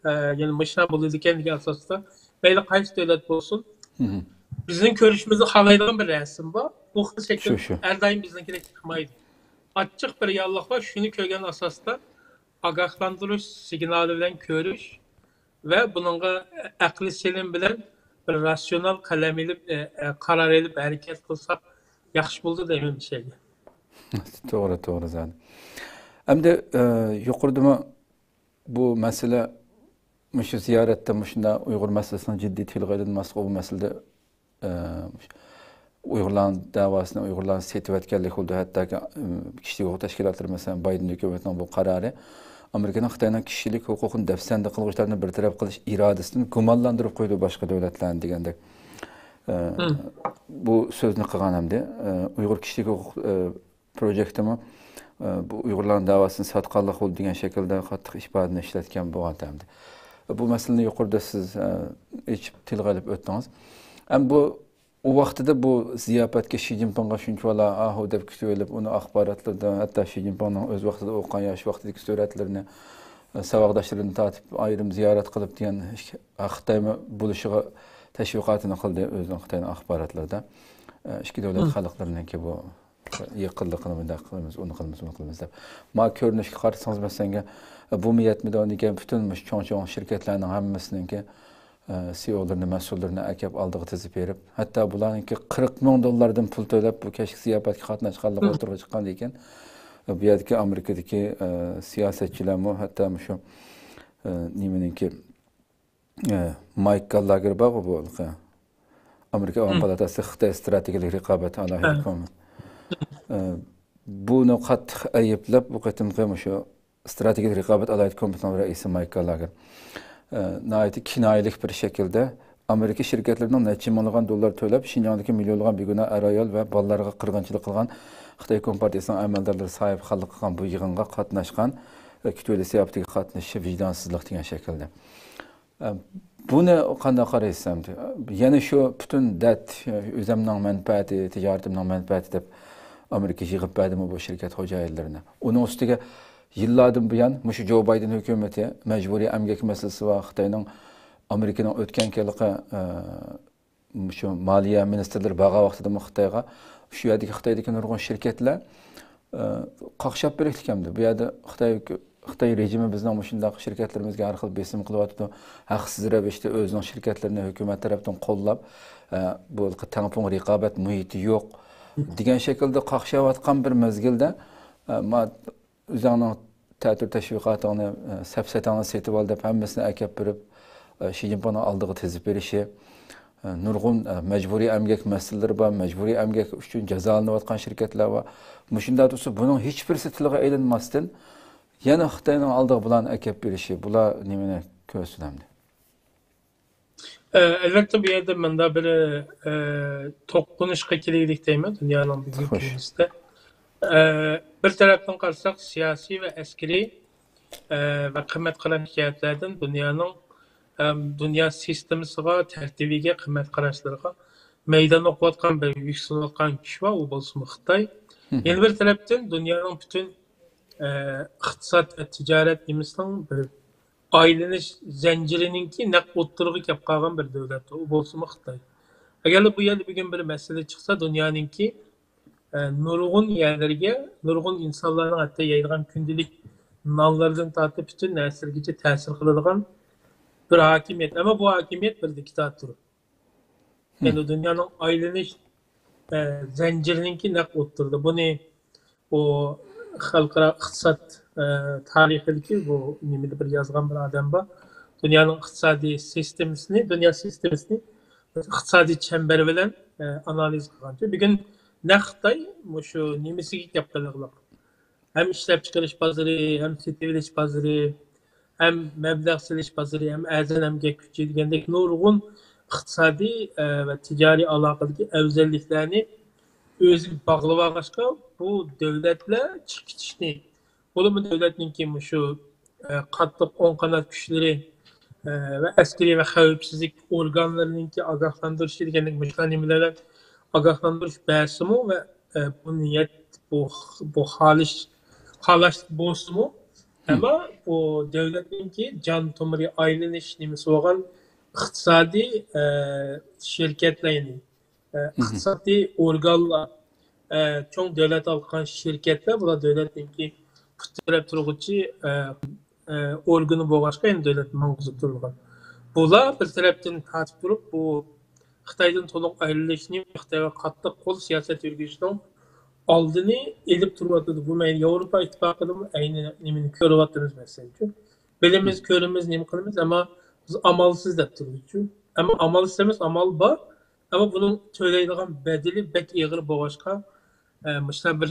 ئە، يەنى مۇشۇنداق بولىدىكەن دېگەن ئاساستا، مەيلى قايسى دۆلەت بولسۇن، بىزنىڭ كۆرۈشىمىزنى خالايدىغان بىر رەسىم بار. بۇ خىل شەكىل شۇ، شۇ. ھەر دائىم بىزنىڭكىدەك چىقمايدۇ. ئاچچىق بىر رېئاللىق بار، شۇنى كۆرگەن ئاساستا ئاگاھلاندۇرۇش سىگنالى بىلەن كۆرۈش ۋە بۇنىڭغا ئەقلى سېلىم بىلەن بىر راتسىيونال قەلەم ئېلىپ، ئە، ئە، قارار ئېلىپ ھەرىكەت قىلساق ياخشى بولىدۇ دەيمەن بىر شەيگە. توغرا، توغرا زادى. ئەمدى، ئە، يۇقىرىدىمۇ بۇ مەسىلە مۇشۇ زىيارەتتە مۇشۇنداق ئۇيغۇر مەسىلىسىنىڭ جىددىي تىلغا ئېلىنماسلىقى، بۇ مەسىلىدە، ئە، ئۇيغۇرلارنىڭ دەۋاسىنى، ئۇيغۇرلارنى سېتىۋەتكەنلىك بولىدۇ. ھەتتاكى، ئە، كىشىلىك ھوقۇق تەشكىلاتلىرى، مەسىلەن، بايدېن ھۆكۈمىتىنىڭ بۇ قارارى ئامېرىكىنىڭ خىتاينىڭ كىشىلىك ھوقۇقىنى دەپسەندە قىلغۇچىلارنى بىر تەرەپ قىلىش ئىرادىسىدىن گۇمانلاندۇرۇپ قويىدۇ باشقا دۆلەتلەرنى دېگەندەك، ئە، بۇ سۆزنى قىلغان ئەمدى. ئە، ئۇيغۇر كىشىلىك ھوقۇق، ئە، پروجېكتىمۇ، ئە، بۇ ئۇيغۇرلارنىڭ دەۋاسىنى ساتقانلىق بولدى دېگەن شەكىلدە قاتتىق ئىپادىنى ئىشلەتكەن بولغان ئەمدى. بۇ مەسىلىنى يۇقىرىدا سىز، ئە، ئېچىپ تىلغا ئېلىپ ئۆتتىڭىز. ئەمما بۇ ئۇ ۋاقتىدا بۇ زىياپەتكە شى جىنپىڭغا شۇنچىۋالا ئاھۇ دەپ كۈتۈۋېلىپ، ئۇنى ئاخباراتلىرىدا، ھەتتا شى جىنپىڭنىڭ ئۆز ۋاقتىدا ئوقۇغان ياش ۋاقتىدىكى سۈرەتلىرىنى، ساۋاقداشلىرىنى تارتىپ ئايرىم زىيارەت قىلىپ دېگەن خىتايمۇ بولۇشىغا تەشۋىقاتىنى قىلدى ئۆزىنىڭ خىتاينىڭ ئاخباراتلىرىدا. ئىككى دۆلەت خەلقلىرىنىڭكى بۇ يېقىنلىقىنى مۇنداق قىلىمىز، ئۇنى قىلىمىز، بۇنى قىلىمىز دەپ. ما كۆرۈنۈشكە قارىسىڭىز، مەسىلەنگە، بۇمۇ يەتمىدى، ئۇندىن كېيىن پۈتۈن مۇشۇ چوڭ-چوڭ شىركەتلەرنىڭ ھەممىسىنىڭكى، ئە، سىئولىرىنى، مەسئۇللىرىنى ئەكەپ ئالدىغا تىزىپ بېرىپ، ھەتتا بۇلارنىڭكى قىرىق مىڭ دوللاردىن پۇل تۆلەپ، بۇ كەچلىك زىياپەتكە قاتناشقانلىقى ئوتتۇرىغا چىققاندىن كېيىن، بۇ يەردىكى ئامېرىكىدىكى، ئە، سىياسەتچىلەرمۇ، ھەتتا مۇشۇ، ئە، نېمىنىڭكى، ئە، مايك گاللاگېر بارغۇ، بۇ ھېلىقى ئامېرىكا ئاۋام پالاتاسى خىتاي ئىستراتېگىيەلىك رىقابەت ئالاھىدە كومىتېتى. ئە، بۇنى قاتتىق ئەيىبلەپ، بۇ قېتىمقى مۇشۇ ئىستراتېگىيەلىك رىقابەت ئالاھىدە كومىتېتىنىڭ رەئىسى مايك گاللاگېر، ئە، ناھايىتى كىنايىلىك بىر شەكىلدە ئامېرىكا شىركەتلىرىنىڭ نەچچە مىڭلىغان دوللار تۆلەپ، شىنجاڭدىكى مىليونلىغان بىگۇناھ ئەر-ئايال ۋە بالىلارغا قىرغىنچىلىق قىلغان خىتاي كومپارتىيىسىنىڭ ئەمەلدارلىرى ساھىبخانلىق قىلغان بۇ يىغىنغا قاتناشقان، ئە، كۈتۈۋېلىش زىياپىتىگە قاتنىشىشى ۋىجدانسىزلىق دېگەن شەكىلدە. ئە، بۇنى قانداق قارايسىز ئەمدى؟ يەنە شۇ پۈتۈن دەرد، ئۆزەمنىڭ مەنپەئەتى، تىجارىتىمنىڭ مەنپەئەتى دەپ ئامېرىكا يىغىپ بەردىمۇ بۇ شىركەت خوجايىنلىرىنى؟ ئۇنىڭ ئۈستىگە يىللاردىن بۇيان مۇشۇ جو بايدېن ھۆكۈمىتى مەجبۇرىي ئەمگەك مەسىلىسى ۋە خىتاينىڭ، ئامېرىكىنىڭ ئۆتكەن يىلقى، ئە، مۇشۇ مالىيە مىنىستىرلىرى بارغان ۋاقتىدىمۇ خىتايغا، شۇ يەردىكى خىتايدىكى نۇرغۇن شىركەتلەر، ئە، قاقشاپ بېرىكلىكەمدۇ. بۇ يەردە خىتاي، خىتاي رېجىمى بىزنىڭ مۇشۇنداق شىركەتلىرىمىزگە ھەر خىل بېسىم قىلىۋاتىدۇ. ھەقسىز رەۋىشتە ئۆزىنىڭ شىركەتلىرىنى ھۆكۈمەت تەرەپتىن قوللاپ، ئە، بۇ تەڭپۇڭ رىقابەت مۇھىتى يوق دېگەن شەكىلدە قاقشاۋاتقان بىر مەزگىلدە، ئە، ما-، ئۆزۈڭنىڭ تەتۈر تەشۋىقاتىڭنى، ئە، سەپسەتەڭنى سېتىۋال دەپ ھەممىسىنى ئەكەپ بېرىپ، ئە، شى جىنپىڭنىڭ ئالدىغا تىزىپ بېرىشى، ئە، نۇرغۇن، ئە، مەجبۇرىي ئەمگەك مەسىلىلىرى بار، مەجبۇرىي ئەمگەك ئۈچۈن جازالىنىۋاتقان شىركەتلەر بار. مۇشۇنداق تۇرسا، بۇنىڭ ھېچبىرسى تىلغا ئېلىنماستىن، يەنە خىتاينىڭ ئالدىغا بۇلارنى ئەكەپ بېرىشى، بۇلار نېمىنى كۆرسىتەمدى؟ ئە، ئەلۋەتتە، بۇ يەردە مۇنداق بىر، ئە، توقۇنۇشقا كېلەيلىك دەيمەن، دۇنيانىڭ بۈگۈنكى كۈنىدە. ئە، بىر تەرەپتىن قارىساق، سىياسىي ۋە ئەسكىرىي، ئە، ۋە قىممەت قاراش جەھەتلەردىن دۇنيانىڭ، ئەم، دۇنيا سىستېمىسىغا، تەرتىپىگە، قىممەت قاراشلىرىغا مەيدان ئوقۇۋاتقان بىر يۈكسىلىۋاتقان كۈچ بار، ئۇ بولسىمۇ خىتاي. يەنە بىر تەرەپتىن دۇنيانىڭ پۈتۈن، ئە، ئىقتىساد ۋە تىجارەت نېمىسىنىڭ بىر ئايلىنىش زەنجىرىنىڭكى نەق ئوتتۇرىغا كەپ قالغان بىر دۆلەت، ئۇ بولسىمۇ خىتاي. ئەگەردە بۇ يەردە بۈگۈن بىر مەسىلە چىقسا، دۇنيانىڭكى، ئە، نۇرغۇن يەرلىرىگە، نۇرغۇن ئىنسانلارنىڭ ھەتتا يەيدىغان كۈندىلىك نانلىرىدىن تارتىپ پۈتۈن نەرسىلىرىگىچە تەسىر قىلىدىغان بىر ھاكىمىيەت. ئەمما بۇ ھاكىمىيەت بىر دىكتاتور. يەنى دۇنيانىڭ ئايلىنىش، ئە، زەنجىرىنىڭكى نەق ئوتتۇرىدا. بۇنى ئۇ خەلقئارا ئىقتىساد، ئە، تارىخىدىكى بۇ نېمىدە بىر يازغان بىر ئادەم بار. دۇنيانىڭ ئىقتىسادىي سىستېمىسىنى، دۇنيا سىستېمىسىنى ئىقتىسادىي چەمبەر بىلەن، ئە، ئانالىز قىلغان. بۈگۈن نەق خىتاي مۇشۇ نېمىسىگە كەپ قېلىغلىق. ھەم ئىشلەپچىقىرىش بازىرى، ھەم سېتىۋېلىش بازىرى، ھەم مەبلەغ سېلىش بازىرى، ھەم ئەرزان ئەمگەك كۈچى دېگەندەك نۇرغۇن ئىقتىسادىي، ئە، ۋە تىجارىي ئالاقىدىكى ئەۋزەللىكلەرنى ئۆزىگە باغلىۋالغاچقا، بۇ دۆلەتلەر چىقىپ كېتىشنى، بولۇپمۇ دۆلەتنىڭكى مۇشۇ، ئە، قاتتىق ئوڭ قانات كۈچلىرى، ئە، ۋە ئەسكىرىي ۋە خەۋپسىزلىك ئورگانلىرىنىڭكى ئاگاھلاندۇرۇشى دېگەندەك مۇشۇنداق نېمىلەر بىلەن ئاگاھلاندۇرۇش بەرسىمۇ ۋە، ئە، بۇ نىيەت، بۇ، بۇ خالىش، خالاشلىق بولسىمۇ، ئەمما بۇ دۆلەتنىڭكى جان تومۇرى، ئايلىنىش نېمىسى بولغان ئىقتىسادىي، ئە، شىركەتلەرنى، ئە، ئىقتىسادىي ئورگانلار، ئە، چوڭ دۆلەت ھالقىغان شىركەتلەر، بۇلار دۆلەتنىڭكى پۇت تىرەپ تۇرغۇچى، ئە، ئە، ئورگىنى بولغاچقا، يەنە دۆلەت ماڭغۇزۇپ تۇرىدىغان. بۇلار بىر تەرەپتىن تارتىپ تۇرۇپ، بۇ خىتايدىن تولۇق ئايرىلىشنى، خىتايغا قاتتىق قول سىياسەت يۈرگۈزۈشنىڭ ئالدىنى ئېلىپ تۇرۇۋاتىدۇ. بۇ مەيلى ياۋروپا ئىتتىپاقىدىمۇ ئەينى نېمىنى كۆرۈۋاتىمىز، مەسىلەن. بىلىمىز، كۆرىمىز، نېمە قىلىمىز، ئەمما بىز ئامالسىز دەپ تۇرىمىزچۇ. ئەمما ئامالسىز ئەمەس، ئامال بار. ئەمما بۇنىڭ تۆلەيدىغان بەدىلى بەك ئېغىر بولغاچقا، ئە، مۇشۇنداق بىر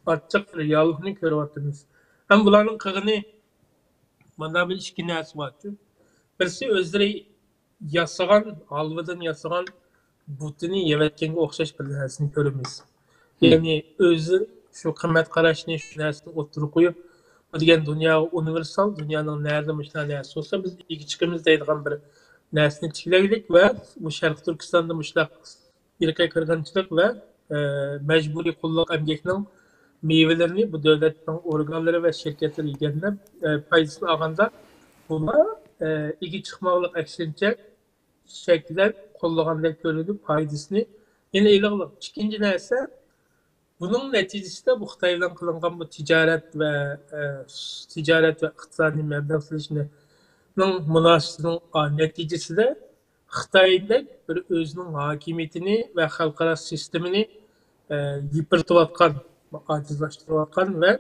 ئاچچىق رېئاللىقنى كۆرۈۋاتىمىز. ھەم بۇلارنىڭ قىلغىنى مانا بىر ئىككى نەرسە بارچۇ. بىرسى ئۆزلىرى ياسىغان، ھالۋىدىن ياسىغان بۇتىنى يەۋەتكەنگە ئوخشاش بىر نەرسىنى كۆرىمىز. يەنى ئۆزى شۇ قىممەت قاراشنى، شۇ نەرسىنى ئوتتۇرىغا قويۇپ، بۇ دېگەن دۇنياغا ئۇنىۋېرسال، دۇنيانىڭ نەدە مۇشۇنداق نەرسە بولسا، بىز ئىگە چىقىمىز دەيدىغان بىر نەرسىنى تىكلەيلىك ۋە بۇ شەرقىي تۈركىستاندا مۇشۇنداق ئىرقىي قىرغىنچىلىق ۋە، ئە، مەجبۇرىي قۇللۇق ئەمگەكنىڭ مېۋىلىرىنى بۇ دۆلەتنىڭ ئورگانلىرى ۋە شىركەتلىرى يېگەندە، ئە، پايدىسىنى ئالغاندا، بۇلار، ئە، ئىگە چىقماقلىق، ئەكسىنچە، شەكلەن قوللىغاندەك كۆرۈنىدۇ، پايدىسىنى يەنە ئېلىڭلار. ئىككىنچى نەرسە، بۇنىڭ نەتىجىسىدە بۇ خىتاي بىلەن قىلىنغان بۇ تىجارەت ۋە، ئە، تىجارەت ۋە ئىقتىسادىي مەبلەغ سېلىشنىڭ مۇناسىۋىتىنىڭ، ئا، نەتىجىسىدە خىتايدەك بىر ئۆزىنىڭ ھاكىمىيىتىنى ۋە خەلقئارا سىستېمىنى، ئە، يىپىرتىۋاتقان، ئاجىزلاشتۇرۇۋاتقان ۋە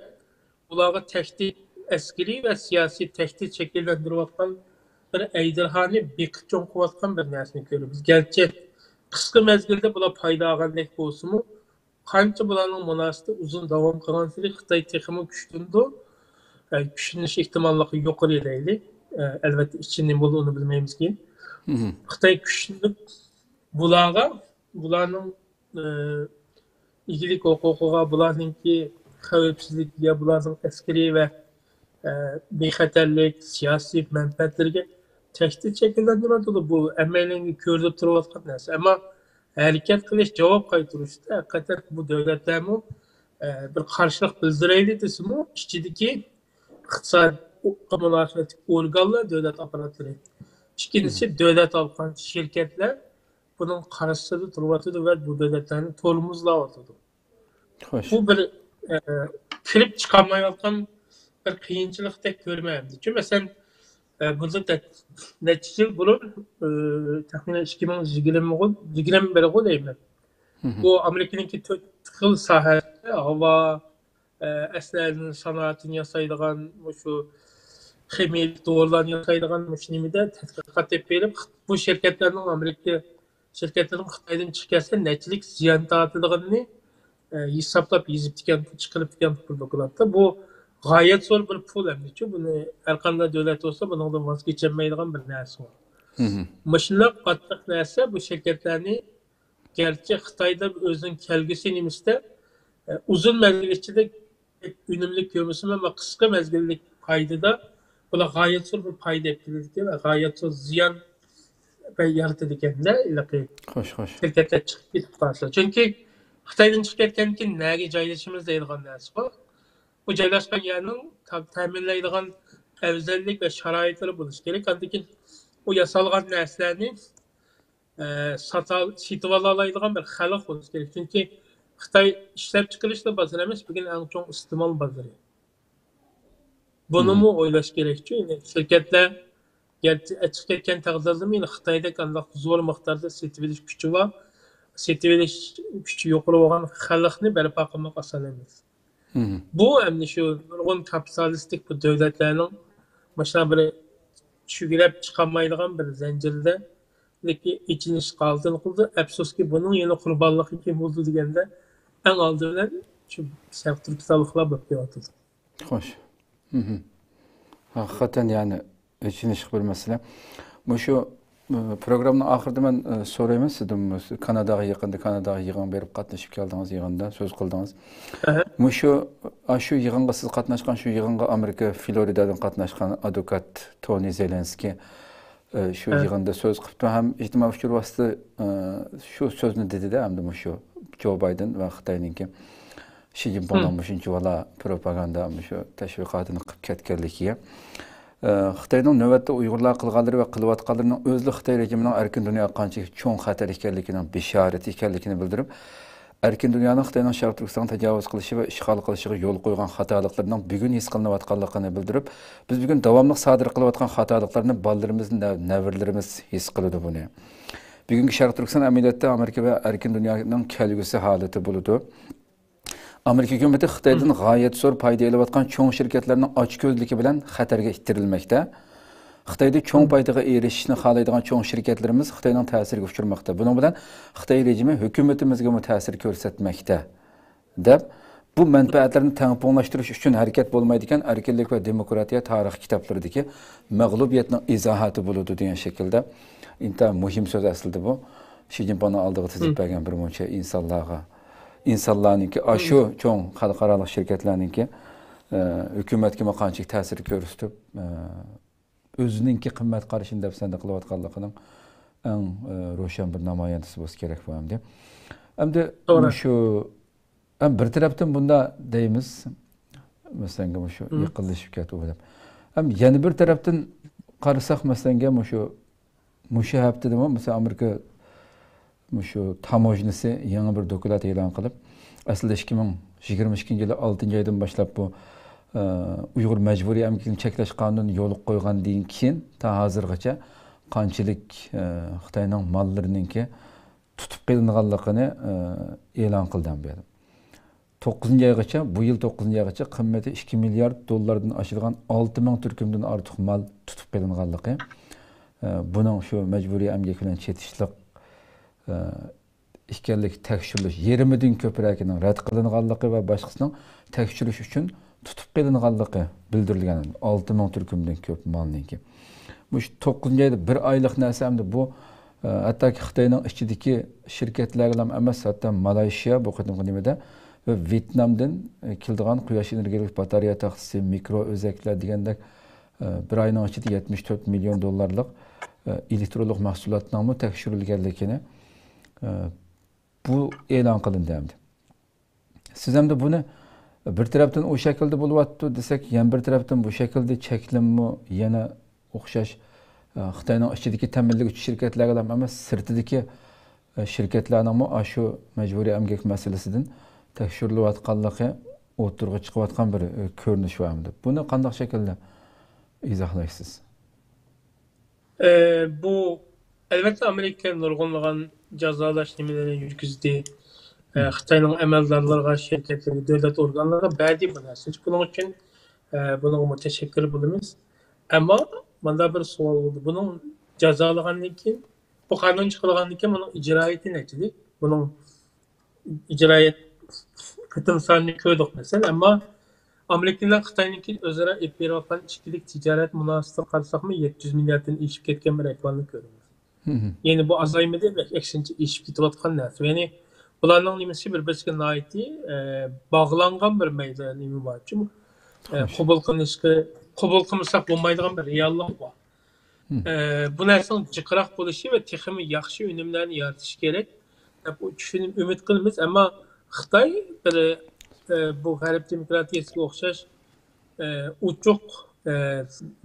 ئۇلارغا تەھدىت، ئەسكىرىي ۋە سىياسىي تەھدىت شەكىللەندۈرۈۋاتقان بىر ئەجدىھانى بېقىپ چوڭ قىلىۋاتقان بىر نەرسىنى كۆرىمىز. گەرچە قىسقا مەزگىلدە بۇلار پايدا ئالغاندەك بولسىمۇ، قانچە بۇلارنىڭ مۇناسىۋىتى ئۇزۇن داۋام قىلغانسېرى خىتاي تېخىمۇ كۈچلىنىدۇ. ئە، كۈچلىنىش ئېھتىماللىقى يۇقىرى دەيلى. ئە، ئەلۋەتتە ئىچى نېمە بولىدۇ، ئۇنى بىلمەيمىز كېيىن. خىتاي كۈچلىنىپ، بۇلارغا، بۇلارنىڭ، ئە، ئىگىلىك ھوقۇقىغا، بۇلارنىڭكى خەۋپسىزلىكىگە، بۇلارنىڭ ئەسكىرىي ۋە، ئە، بىخەتەرلىك، سىياسىي مەنپەئەتلىرىگە تەھدىت شەكىللەندۈرۈۋاتىدۇ. بۇ ھەممەيلەنگە كۆرۈلۈپ تۇرۇۋاتقان نەرسە. ئەمما ھەرىكەت قىلىش، جاۋاب قايتۇرۇشتا ھەقىقەتەن بۇ دۆلەتلەرمۇ، ئە، بىر قارشىلىق بىلدۈرەيلى دېسىمۇ، ئىچىدىكى ئىقتىسادقا مۇناسىۋەتلىك ئورگانلار، دۆلەت ئاپپاراتلىرى، ئىككىنچىسى، دۆلەت ھالقان شىركەتلەر بۇنىڭ قارشىسىدا تۇرۇۋاتىدۇ ۋە بۇ دۆلەتلەرنى تورمۇزلاۋاتىدۇ. خوش. بۇ بىر، ئە، كىرىپ چىقالمايۋاتقان بىر قىيىنچىلىقتەك كۆرىمەن ئەمدى. چۈنكى مەسىلەن، ئە، بۇندىن نەچچە يىل بۇرۇن، ئە، تەخمىنەن ئىككى مىڭ يىگىرمە، يىگىرمە بىرغۇ دەيمەن. بۇ ئامېرىكىنىڭكى تۆت خىل ساھەسى، ھاۋا، ئە، ئەسلىھەلىرىنى، سانائىتىنى ياسايدىغان، مۇشۇ خىمىيەلىك دورىلارنى ياسايدىغان مۇشۇ نېمىدە تەتقىقات ئېلىپ بېرىپ، بۇ شىركەتلەرنىڭ، ئامېرىكا شىركەتلىرىنىڭ خىتايدىن چىقىپ كەتسە نەچچىلىك زىيان تارتىدىغىنىنى، ئە، ھېسابلاپ يېزىپتىكەن، چىقىرىپتىكەن بۇ دوكلاتتا. بۇ غايەت زور بىر پۇل ئەمدىچۇ، بۇنى ھەرقانداق دۆلەت بولسا بۇنىڭدىن ۋاز كېچەلمەيدىغان بىر نەرسە بار. مۇشۇنداق قاتتىق نەرسە بۇ شىركەتلەرنى گەرچە خىتايدا ئۆزىنىڭ كەلگۈسى نېمىسىدە، ئە، ئۇزۇن مەزگىل ئىچىدە ئۈنۈملۈك كۆرمىسىمۇ، ئەمما قىسقا مەزگىللىك پايدىدا بۇلار غايەت زور بىر پايدا ئېلىپ كېلىدىكەن، غايەت زور زىيان يارىتىدىكەندە، ھېلىقى خوش، خوش. شىركەتلەر چىقىپ كېتىپ قالسا. چۈنكى خىتايدىن چىقىپ كەتكەندىن كېيىن نەگە جايلىشىمىز دەيدىغان نەرسە بار. بۇ جايلاشقان يەرنىڭ تا-، تەمىنلەيدىغان ئەۋزەللىك ۋە شارائىتلىرى بولۇشى كېرەك. ئاندىن كېيىن ئۇ ياسالغان نەرسىلەرنى ئە، ساتا-، سېتىۋالالايدىغان بىر خەلق بولۇشى كېرەك. چۈنكى خىتاي ئىشلەپچىقىرىشلا بازىرى ئەمەس، بۈگۈن ئەڭ چوڭ ئىستېمال بازىرى. بۇنىمۇ ئويلاش كېرەكچۇ. يەنى شىركەتلەر گەرچە ئەچىقىپ كەتكەن تەقدىردىمۇ، يەنە خىتايدەك ئانداق زور مىقداردا سېتىۋېلىش كۈچى بار، سېتىۋېلىش كۈچى يۇقىرى بولغان خەلقنى بەرپا قىلماق ئاسان ئەمەس. بۇ ئەمدى شۇ نۇرغۇن كاپىتالىستىك بۇ دۆلەتلەرنىڭ مۇشۇنداق بىر چۈگىرەپ چىقالمايدىغان بىر زەنجىردە ئېچىنىشقا ھالىتىنى قىلىدۇ. ئەپسۇسكى، بۇنىڭ يەنە قۇربانلىقى كىم بولىدۇ دېگەندە، ئەڭ ئالدى بىلەن شۇ شەرقىي تۈركىستانلىقلار بولۇپ كېلىۋاتىدۇ. خوش. ھەقىقەتەن، يەنى ئېچىنىشلىق بىر مەسىلە. مۇشۇ، ئى، پروگراممىنىڭ ئاخىرىدا مەن، ئى، سورايمەن سىزدىن، مۇشۇ كاناداغا يېقىندا، كاناداغا يىغىنغا بېرىپ قاتنىشىپ كەلدىڭىز، يىغىندا سۆز قىلدىڭىز. مۇشۇ، ئاشۇ يىغىنغا سىز قاتناشقان، شۇ يىغىنغا ئامېرىكا فلورىدادىن قاتناشقان ئادۋوكات تونى زېلېنسكىي، ئى، شۇ يىغىندا سۆز قىپتۇ ھەم ئىجتىمائىي ئۇچۇر ۋاسىتە، ئى، شۇ سۆزنى دېدى-دە، ئەمدى مۇشۇ جو بايدېن ۋە خىتاينىڭكى شى جىنپىڭنىڭ مۇشۇنچىۋالا پروپاگاندا، مۇشۇ تەشۋىقاتىنى قىلىپ كەتكەنلىكىگە، ئى، خىتاينىڭ نۆۋەتتە ئۇيغۇرلارغا قىلغانلىرى ۋە قىلىۋاتقانلىرىنىڭ ئۆزىلا خىتاي رېجىمىنىڭ ئەركىن دۇنياغا قانچىلىك چوڭ خەتەر ئىكەنلىكىنىڭ بېشارىتى ئىكەنلىكىنى بىلدۈرۈپ، ئەركىن دۇنيانىڭ خىتاينىڭ شەرقىي تۈركىستانغا تاجاۋۇز قىلىشى ۋە ئىشغال قىلىشىغا يول قويغان خاتالىقلىرىنىڭ بۈگۈن ھېس قىلىنىۋاتقانلىقىنى بىلدۈرۈپ، بىز بۈگۈن داۋاملىق سادىر قىلىۋاتقان خاتالىقلارنى بالىلىرىمىز، نە-، نەۋرىلىرىمىز ھېس قىلىدۇ بۇنى. بۈگۈنكى شەرقىي تۈركىستان ئەمەلىيەتتە ئامېرىكا ۋە ئەركىن دۇنيانىڭ كەلگۈسى ھالىتى بولىدۇ. ئامېرىكا ھۆكۈمىتى خىتايدىن غايەت زور پايدا ئېلىۋاتقان چوڭ شىركەتلەرنىڭ ئاچكۆزلۈكى بىلەن خەتەرگە ئىتتىرىلمەكتە. خىتايدا چوڭ پايدىغا ئېرىشىشنى خالايدىغان چوڭ شىركەتلىرىمىز خىتاينىڭ تەسىرىگە ئۇچرىماقتا. بۇنىڭ بىلەن خىتاي رېجىمى ھۆكۈمىتىمىزگىمۇ تەسىر كۆرسەتمەكتە، دەپ، بۇ مەنپەئەتلەرنى تەڭپۇڭلاشتۇرۇش ئۈچۈن ھەرىكەت بولمايدىكەن، ئەركىنلىك ۋە دېموكراتىيە تارىخ كىتابلىرىدىكى مەغلۇبىيەتنىڭ ئىزاھاتى بولىدۇ دېگەن شەكىلدە ئىنتايىن مۇھىم سۆز ئەسلىدە بۇ. شى جىنپىڭنىڭ ئالدىغا تىزىپ بەرگەن بىر مۇنچە ئىنسانلارغا، ئىنسانلارنىڭكى، ئاشۇ چوڭ خەلقئارالىق شىركەتلەرنىڭكى، ئە، ھۆكۈمەتكىمۇ قانچىلىك تەسىر كۆرسىتىپ، ئە، ئۆزىنىڭكى قىممەت قارىشىنى دەپسەندە قىلىۋاتقانلىقىنىڭ ئەڭ، ئە، روشەن بىر نامايەندىسى بولسا كېرەك بۇ ئەمدى. ئەمدى توغرا. مۇشۇ، ئەم، بىر تەرەپتىن بۇنداق دەيمىز، مەسىلەنگە مۇشۇ يېقىنلىشىپ كەتتى ئۇ دەپ. ئەم، يەنە بىر تەرەپتىن قارىساق، مەسىلەنگە مۇشۇ، مۇشۇ ھەپتىدىمۇ، مەسىلەن، ئامېرىكا مۇشۇ تاموژنىسى يېڭى بىر دوكلات ئېلان قىلىپ، ئەسلىدە ئىككى مىڭ يىگىرمە ئىككىنچى يىلى ئالتىنچى ئايدىن باشلاپ بۇ، ئە، ئۇيغۇر مەجبۇرىي ئەمگىكىنى چەكلەش قانۇنىنى يولغا قويغاندىن كېيىن تا ھازىرغىچە قانچىلىك، ئە، خىتاينىڭ ماللىرىنىڭكى تۇتۇپ قېلىنغانلىقىنى، ئە، ئېلان قىلدى بۇ يەردە. توققۇزىنچى ئايغىچە، بۇ يىل توققۇزىنچى ئايغىچە قىممىتى ئىككى مىليارد دوللاردىن ئاشىدىغان ئالتە مىڭ تۈركۈمدىن ئارتۇق مال تۇتۇپ قېلىنغانلىقى، ئە، بۇنىڭ شۇ مەجبۇرىي ئەمگەك بىلەن چېتىشلىق، ئە، ئىكەنلىكى تەكشۈرۈلۈش، يېرىمىدىن كۆپرەكىنىڭ رەت قىلىنغانلىقى ۋە باشقىسىنىڭ تەكشۈرۈش ئۈچۈن تۇتۇپ قېلىنغانلىقى بىلدۈرۈلگەن. ئالتە مىڭ تۈركۈمدىن كۆپ مالنىڭكى. مۇشۇ توققۇزىنچى ئايدا بىر ئايلىق نەرسە ئەمدى بۇ، ئە، ھەتتاكى خىتاينىڭ ئىچىدىكى شىركەتلەرگىلا ئەمەس، ھەتتا مالايشىيا بۇ قېتىمقى نېمىدە ۋە ۋيېتنامدىن، ئە، كېلىدىغان قۇياش ئېنېرگىيەلىك باتارېيە تاختىسى، مىكرو ئۆزەكلەر دېگەندەك، ئە، بىر ئاينىڭ ئىچىدە يەتمىش تۆت مىليون دوللارلىق، ئە، ئېلېكترونلۇق مەھسۇلاتنىڭمۇ تەكشۈرۈلگەنلىكىنى، ئە، بۇ ئېلان قىلىندى ئەمدى. سىز ئەمدى بۇنى بىر تەرەپتىن ئۇ شەكىلدە بولۇۋاتىدۇ دېسەك، يەنە بىر تەرەپتىن بۇ شەكىلدە چەكلىمىمۇ يەنە ئوخشاش، ئە، خىتاينىڭ ئىچىدىكى تەمىنلىگۈچى شىركەتلەرگىلا ئەمەس، سىرتىدىكى، ئە، شىركەتلەرنىڭمۇ ئاشۇ مەجبۇرىي ئەمگەك مەسىلىسىدىن تەكشۈرۈلۈۋاتقانلىقى ئوتتۇرىغا چىقىۋاتقان بىر، ئە، كۆرۈنۈش بار ئەمدى. بۇنى قانداق شەكىلدە ئىزاھلايسىز؟ ئە، بۇ، ئەلۋەتتە، ئامېرىكا نۇرغۇنلىغان جازالاش نېمىلىرىنى يۈرگۈزدى. ئە، خىتاينىڭ ئەمەلدارلىرىغا، شىركەتلەرگە، دۆلەت ئورگانلىرىغا بەردى بۇ نەرسىنى. بۇنىڭ ئۈچۈن، ئە، بۇنىڭغا مۇتەشەككىر بولىمىز. ئەمما مانا بىر سوئال بولدى. بۇنىڭ جازالىغاندىن كېيىن، بۇ قانۇن چىقىرىلغاندىن كېيىن بۇنىڭ ئىجرائىيىتى نەچچىلىك؟ بۇنىڭ ئىجرائىيەت قېتىم سانىنى كۆردۇق، مەسىلەن، ئەمما ئامېرىكىلار خىتاينىڭكى ئۆزئارا ئېلىپ بېرىۋاتقان ئىچكىلىك تىجارەت مۇناسىۋىتىگە قارىساقمۇ، يەتتە يۈز مىلياردتىن ئېشىپ كەتكەن بىر ئەھۋالنى كۆرىمىز. يەنى بۇ ئازايمىدى، بەك ئەكسىچە ئېشىپ كېتىۋاتقان نەرسە. يەنى بۇلارنىڭ نېمىسى بىر-، بىرسىگە ناھايىتى، ئە، باغلانغان بىر مەيدان نېمە بار، چۈ-، ئە، قوبۇل قىلىنىشقا، قوبۇل قىلمىساق بولمايدىغان بىر رېئاللىق بار. ئە، بۇ نەرسىنىڭ جىقراق بولۇشى ۋە تېخىمۇ ياخشى ئۈنۈملەرنى يارىتىشى كېرەك دەپ چۈشىنىپ ئۈمىد قىلىمىز. ئەمما خىتاي بىر، ئە، بۇ غەرب دېموكراتىيەسىگە ئوخشاش، ئە، ئوچۇق، ئە،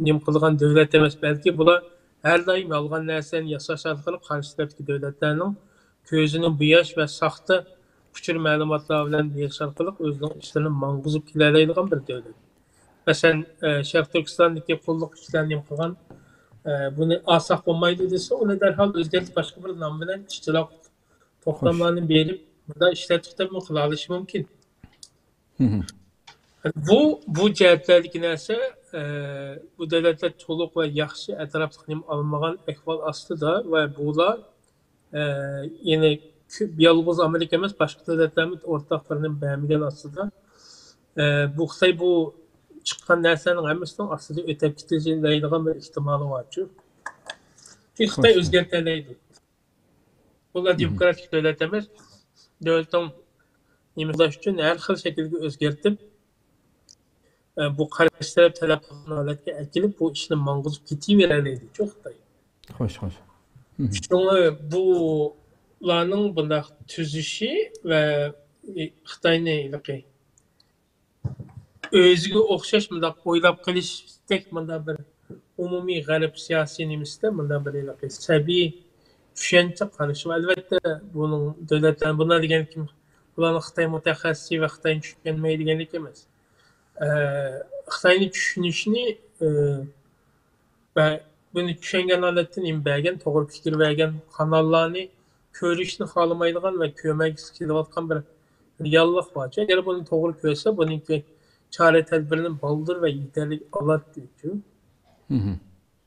نېمە قىلىدىغان دۆلەت ئەمەس، بەلكى بۇلار ھەر دائىم يالغان نەرسىلەرنى ياساش ئارقىلىق قارشى تەرەپتىكى دۆلەتلەرنىڭ كۆزىنى بوياش ۋە ساختا ئۇچۇر مەلۇماتلار بىلەن بېرىش ئارقىلىق ئۆزىنىڭ ئىشلىرىنى ماڭغۇزۇپ كېلەلەيدىغان بىر دۆلەت. مەسىلەن، ئە، شەرقىي تۈركىستاندىكى قۇللۇق كۈچلەر نېمە قىلغان، ئە، بۇنى ئالساق بولمايدۇ دېسە، ئۇنى دەرھال ئۆزگەرتىپ، باشقا بىر نام بىلەن ئىشچىلار توختاملارنى بېرىپ، مۇنداق ئىشلەتتۇق دەپمۇ قىلالىشى مۇمكىن. بۇ، بۇ جەھەتلەردىكى نەرسە، ئە، بۇ دۆلەتلەر تولۇق ۋە ياخشى ئەتراپلىق نېمە ئالمىغان ئەھۋال ئاستىدا ۋە بۇلار ئە، يەنى كۆپ، يالغۇز ئامېرىكا ئەمەس، باشقا دۆلەتلەرمۇ ئورتاق بىر نېمە بەرمىگەن ئاستىدا، ئە، بۇ خىتاي بۇ چىققان نەرسىلەرنىڭ ھەممىسىنىڭ ئاستىدا ئۆتەپ كېتىلەيدىغان بىر ئېھتىمالى بارچۇ. چۈنكى خىتاي ئۆزگەرتەلەيدۇ. بۇلار دېموكراتىك دۆلەت ئەمەس. دۆلىتىڭ نېمە قىلىش ئۈچۈن ھەر خىل شەكىلگە ئۆزگەرتىپ، ئە، بۇ قارشى تەرەپ تەلەپ قىلغان ھالەتكە ئەكېلىپ، بۇ ئىشنى ماڭغۇزۇپ كېتىۋېرەلەيدۇ، شۇ خىتاي. خوش، خوش. شۇڭا بۇلارنىڭ بۇنداق تۈزۈشى ۋە خىتاينى ھېلىقى ئۆزىگە ئوخشاش مۇنداق ئويلاپ قېلىشتەك مۇنداق بىر ئومۇمىي غەرب سىياسىي نېمىسىدە مۇنداق بىر ھېلىقى سەبىي چۈشەنچە قارىشى بار. ئەلۋەتتە، بۇنىڭ دۆلەتلەر، بۇلار دېگەن كىم؟ بۇلارنىڭ خىتاي مۇتەخەسسىسى ۋە خىتاينى چۈشەنمەيدىگەنلىك ئەمەس. ئە، خىتاينى چۈشىنىشنى، ئە، ۋە بۇنى چۈشەنگەن ھالەتتە نېمە بەرگەن، توغرا پىكىر بەرگەن قاناللارنى كۆرۈشنى خالىمايدىغان ۋە كۆرمەگۈسى كېلىۋاتقان بىر رېئاللىق بارچۇ. ئەگەر بۇنى توغرا كۆرسە، بۇنىڭكى چارە-تەدبىرىنى بالدۇر ۋە يېتەرلىك ئالاتتىچۇ.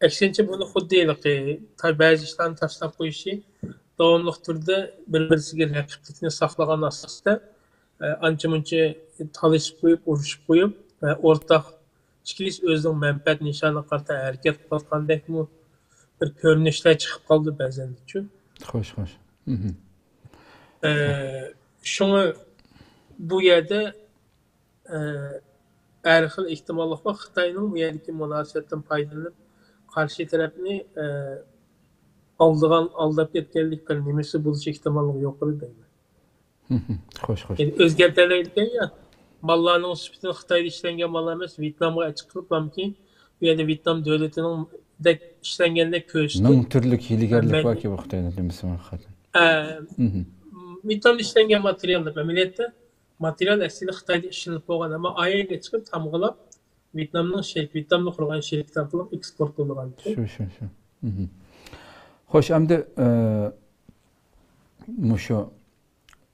ئەكسىنچە، بۇنى خۇددى ھېلىقى تا-، بەزى ئىشلارنى تاشلاپ قويۇشى، داۋاملىق تۈردە بىر-بىرسىگە رەقىبلىكنى ساقلىغان ئاساستا، ئە، ئانچە-مۇنچە تالىشىپ قويۇپ، ئۇرۇشۇپ قويۇپ، ئورتاق ئىككىلىسى ئۆزىنىڭ مەنپەئەت نىشانىغا قارىتا ھەرىكەت قىلىۋاتقاندەكمۇ بىر كۆرۈنۈشلەر چىقىپ قالدى بەزەندىچۇ. خوش، خوش. ئە، شۇڭا بۇ يەردە، ئە، ھەر خىل ئېھتىماللىق بار. خىتاينىڭ بۇ يەردىكى مۇناسىۋەتتىن پايدىلىنىپ، قارشى تەرەپنى، ئە، ئالدىغان، ئالداپ كەتكەنلىك بىر نېمىسى بولۇش ئېھتىماللىقى يۇقىرى دەيمەن. خوش، خوش. يەنى ئۆزگەرتەلەيدىكەن يا. ماللارنىڭ سۈپىتىنى خىتايدا ئىشلەنگەن ماللار ئەمەس، ۋيېتنامغا ئەچىقىپ قىلىپلامكى، بۇ يەردە ۋيېتنام دۆلىتىنىڭدەك ئىشلەنگەندەك كۆرسىتىپ. مىڭ تۈرلۈك ھىيلىگەرلىك باركى بۇ خىتاينىڭ نېمىسى بار خىتاينىڭ. ئە، ۋيېتنامدا ئىشلەنگەن ماتېرىيال دەپ ئەمەلىيەتتە ماتېرىيال ئەسلىدە خىتايدا ئىشلىنىپ بولغان، ئەمما ئايەنگە چىقىپ تامغىلاپ، ۋيېتنامنىڭ شىرك-، ۋيېتنامدا قۇرغان شىركىتى ئارقىلىق ئېكسپورت قىلىنغان. شۇ، شۇ، شۇ. خوش، ئەمدى، ئە، مۇشۇ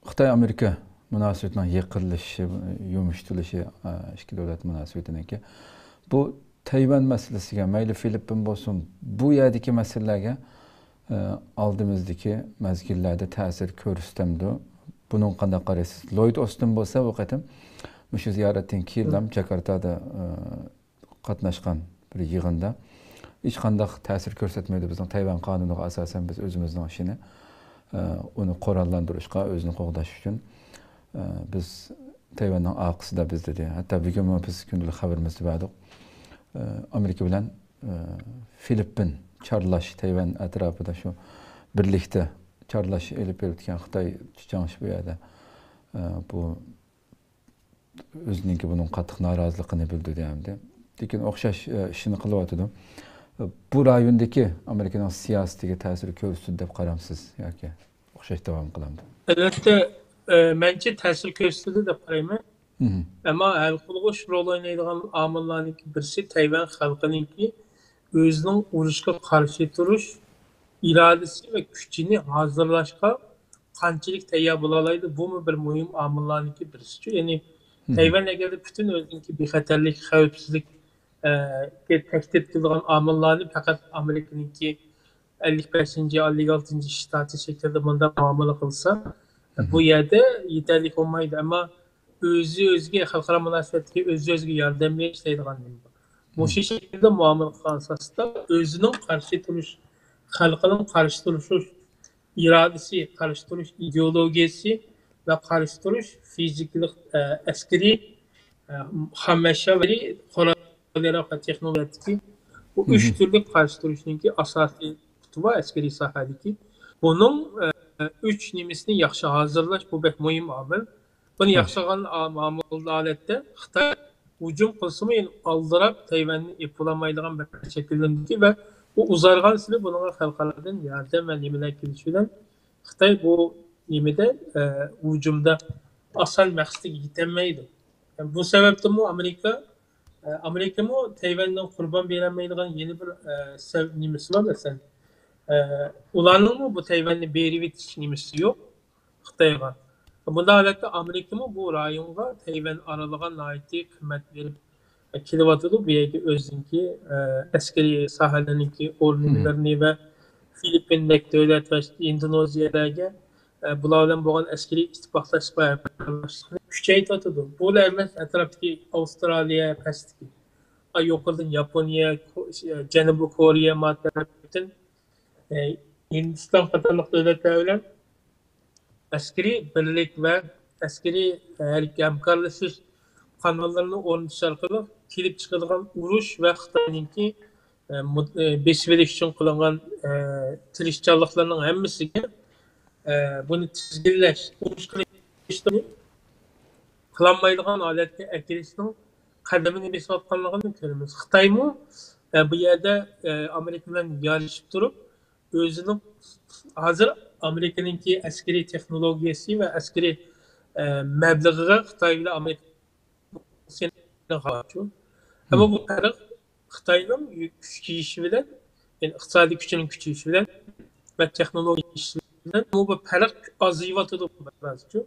خىتاي-ئامېرىكا مۇناسىۋىتىنىڭ يېقىنلىشىشى، يۇمشىتىلىشى، ئە، ئىككى دۆلەت مۇناسىۋىتىنىڭكى، بۇ تەيۋەن مەسىلىسىگە، مەيلى فىلىپپىن بولسۇن، بۇ يەردىكى مەسىلىلەرگە، ئە، ئالدىمىزدىكى مەزگىللەردە تەسىر كۆرسىتەمدۇ؟ بۇنىڭغا قانداق قارايسىز؟ لويد ئوستىن بولسا بۇ قېتىم مۇشۇ زىيارەتتىن كېيىنلا جاكارتادا، ئە، قاتناشقان بىر يىغىندا ھېچقانداق تەسىر كۆرسەتمەيدۇ. بىزنىڭ تەيۋەن قانۇنىغا ئاساسەن بىز ئۆزىمىزنىڭ ئىشىنى، ئە، ئۇنى قوراللاندۇرۇشقا، ئۆزىنى قوغداش ئۈچۈن، ئە، بىز تەيۋەننىڭ ئارقىسىدا بىز دېدى. ھەتتا بۈگۈنمۇ بىز كۈندىلىك خەۋىرىمىزدە بەردۇق. ئە، ئامېرىكا بىلەن، ئە، فىلىپپىن چارلاش، تەيۋەن ئەتراپىدا شۇ بىرلىكتە چارلاش ئېلىپ بېرىۋاتقان خىتاي چاڭشى بۇ يەردە، ئە، بۇ ئۆزىنىڭكى بۇنىڭ قاتتىق نارازىلىقىنى بىلدۈردى ئەمدى. لېكىن ئوخشاش، ئە، ئىشنى قىلىۋاتىدۇ. بۇ رايوندىكى ئامېرىكىنىڭ سىياسىتىگە تەسىر كۆرسىتىدۇ دەپ قارامسىز ياكى ئوخشاش داۋام قىلامدۇ؟ ئەلۋەتتە، ئە، مەنچە تەسىر كۆرسىتىدۇ دەپ قارايمەن. ئەمما ھەل قىلغۇچ رول ئوينايدىغان ئامىللارنىڭكى بىرسى تەيۋەن خەلقىنىڭكى ئۆزىنىڭ ئۇرۇشقا قارشى تۇرۇش ئىرادىسى ۋە كۈچىنى ھازىرلاشقا قانچىلىك تەييار بولالايدۇ، بۇمۇ بىر مۇھىم ئامىللارنىڭكى بىرسىچۇ. يەنى تەيۋەن ئەگەردە پۈتۈن ئۆزىنىڭكى بىخەتەرلىك، خەۋپسىزلىك، ئە، گە تەھدىت قىلىدىغان ئامىللارنى پەقەت ئامېرىكىنىڭكى ئەللىك بەشىنچى، ئەللىك ئالتىنچى شتاتى شەكلىدە مۇنداق مۇئامىلە قىلسا، بۇ يەردە يېتەرلىك بولمايدۇ. ئەمما ئۆزى ئۆزىگە، خەلقئارا مۇناسىۋەتتىكى ئۆزى ئۆزىگە ياردەم بېرىش دەيدىغان نېمە بار. مۇشۇ شەكىلدە مۇئامىلە قىلغان ئاساستا ئۆزىنىڭ قارشى تۇرۇش، خەلقىنىڭ قارشى تۇرۇش ئىرادىسى، قارشى تۇرۇش ئىدېئولوگىيەسى ۋە قارشى تۇرۇش فىزىكىلىق، ئە، ئەسكىرىي، ئە، خام ئەشيا ۋە قورال ياراغ ۋە تېخنولوگىيەدىكى بۇ ئۈچ تۈرلۈك قارشى تۇرۇشنىڭكى ئاساسىي قۇتى بار ئەسكىرىي ساھەدىكى. بۇنىڭ، ئە، ئۈچ نېمىسىنى ياخشى ھازىرلاش، بۇ بەك مۇھىم ئامىل. بۇنى ياخشى ھازىرلىغان ھالەتتە خىتاي ھۇجۇم قىلسىمۇ، يەنە ئالدىراپ تەيۋەننى ئېلىپ بولالمايدىغان بىر شەكىللىنىدىكى ۋە ئۇ ئۇزارغانسېرى بۇنىڭغا خەلقئارادىن ياردەم ۋە نېمىلەر كېلىشى بىلەن خىتاي بۇ نېمىدە، ئە، ھۇجۇمدا ئاسان مەقسىتىگە يېتەلمەيدۇ. بۇ سەۋەبتىنمۇ ئامېرىكا، ئە، ئامېرىكىمۇ تەيۋەندىن قۇربان بېرەلمەيدىغان يەنە بىر، ئە، سەۋ-، نېمىسى بار، مەسىلەن، ئە، ئۇلارنىڭمۇ بۇ تەيۋەننى بېرىۋېتىش نېمىسى يوق خىتايغا. بۇنداق ھالەتتە ئامېرىكىمۇ بۇ رايونغا تەيۋەن ئارىلىغا ناھايىتى قىممەت بېرىپ كېلىۋاتىدۇ. بۇ يەرگە ئۆزىنىڭكى، ئە، ئەسكىرىي ساھەلىرىنىڭكى ئورنىمىلىرىنى ۋە فىلىپپىندەك دۆلەت ۋە ئىندونېزىيەلەرگە، ئە، بۇلار بىلەن بولغان ئەسكىرىي ئىتتىپاقلاشما ھەمكارلاشلىقنى كۈچەيتىۋاتىدۇ. بۇلا ئەمەس، ئەتراپتىكى ئاۋسترالىيە، پەستىكى، ئا، يۇقىرىدىن ياپونىيە، كو-، جەنۇبىي كورېيە، ما تەرەپتىن، ئە، ھىندىستان قاتارلىق دۆلەتلەر بىلەن ئەسكىرىي بىرلىك ۋە ئەسكىرىي ھەر-، ھەمكارلىشىش قاناللىرىنى ئورنىتىش ئارقىلىق كېلىپ چىقىدىغان ئۇرۇش ۋە خىتاينىڭكى، ئە، مۇد-، ئە، بېسىۋېلىش ئۈچۈن قىلىنغان، ئە، تىرىشچانلىقلىرىنىڭ ھەممىسىگە، ئە، بۇنى تىزگىنلەش، ئۇرۇش قىلىشنى قىلالمايدىغان ھالەتكە ئەكېلىشنىڭ قەدىمىنى بېسىۋاتقانلىقىنى كۆرىمىز. خىتايمۇ، ئە، بۇ يەردە، ئە، ئامېرىكا بىلەن يارىشىپ تۇرۇپ، ئۆزىنىڭ ھازىر ئامېرىكىنىڭكى ئەسكىرىي تېخنولوگىيەسى ۋە ئەسكىرىي، ئە، مەبلىغىغا خىتاي بىلەن ئامېرىكا سىنىغانچۇ. ئەمما بۇ پەرق خىتاينىڭ كۈچىيىشى بىلەن، يەنى ئىقتىسادىي كۈچىنىڭ كۈچىيىشى بىلەن ۋە تېخنولوگىيە ئېشىشى بىلەن بۇ، بۇ پەرق ئازىيىۋاتىدۇ بىرازچۇ.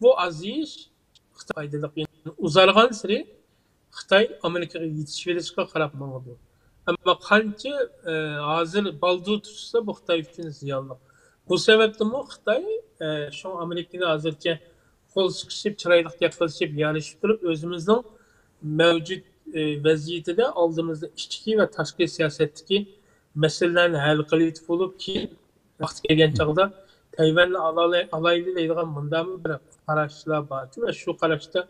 بۇ ئازىيىش خىتاي پايدىلىق. يەنى ئۇزارغانسېرى خىتاي ئامېرىكىغا يېتىشىۋېلىشقا قاراپ ماڭىدۇ. ئەمما قانچە، ئە، ھازىر بالدۇر تۇتۇشسا، بۇ خىتاي ئۈچۈن زىيانلىق. بۇ سەۋەبتىنمۇ خىتاي، ئە، شۇڭا ئامېرىكىنى ھازىرچە قول سىقىشىپ، چىرايلىق گەپ قىلىشىپ، يارىشىپ تۇرۇپ، ئۆزىمىزنىڭ مەۋجۇت، ئى، ۋەزىيىتىدە ئالدىمىزدا ئىچكى ۋە تاشقى سىياسەتتىكى مەسىلىلەرنى ھەل قىلىۋېتىپ بولۇپ، كېيىن ۋاقتى كەلگەن چاغدا تەيۋەننى ئالالاي-، ئالايلى دەيدىغان مۇنداقمۇ بىر قاراشلار بار. ۋە شۇ قاراشتا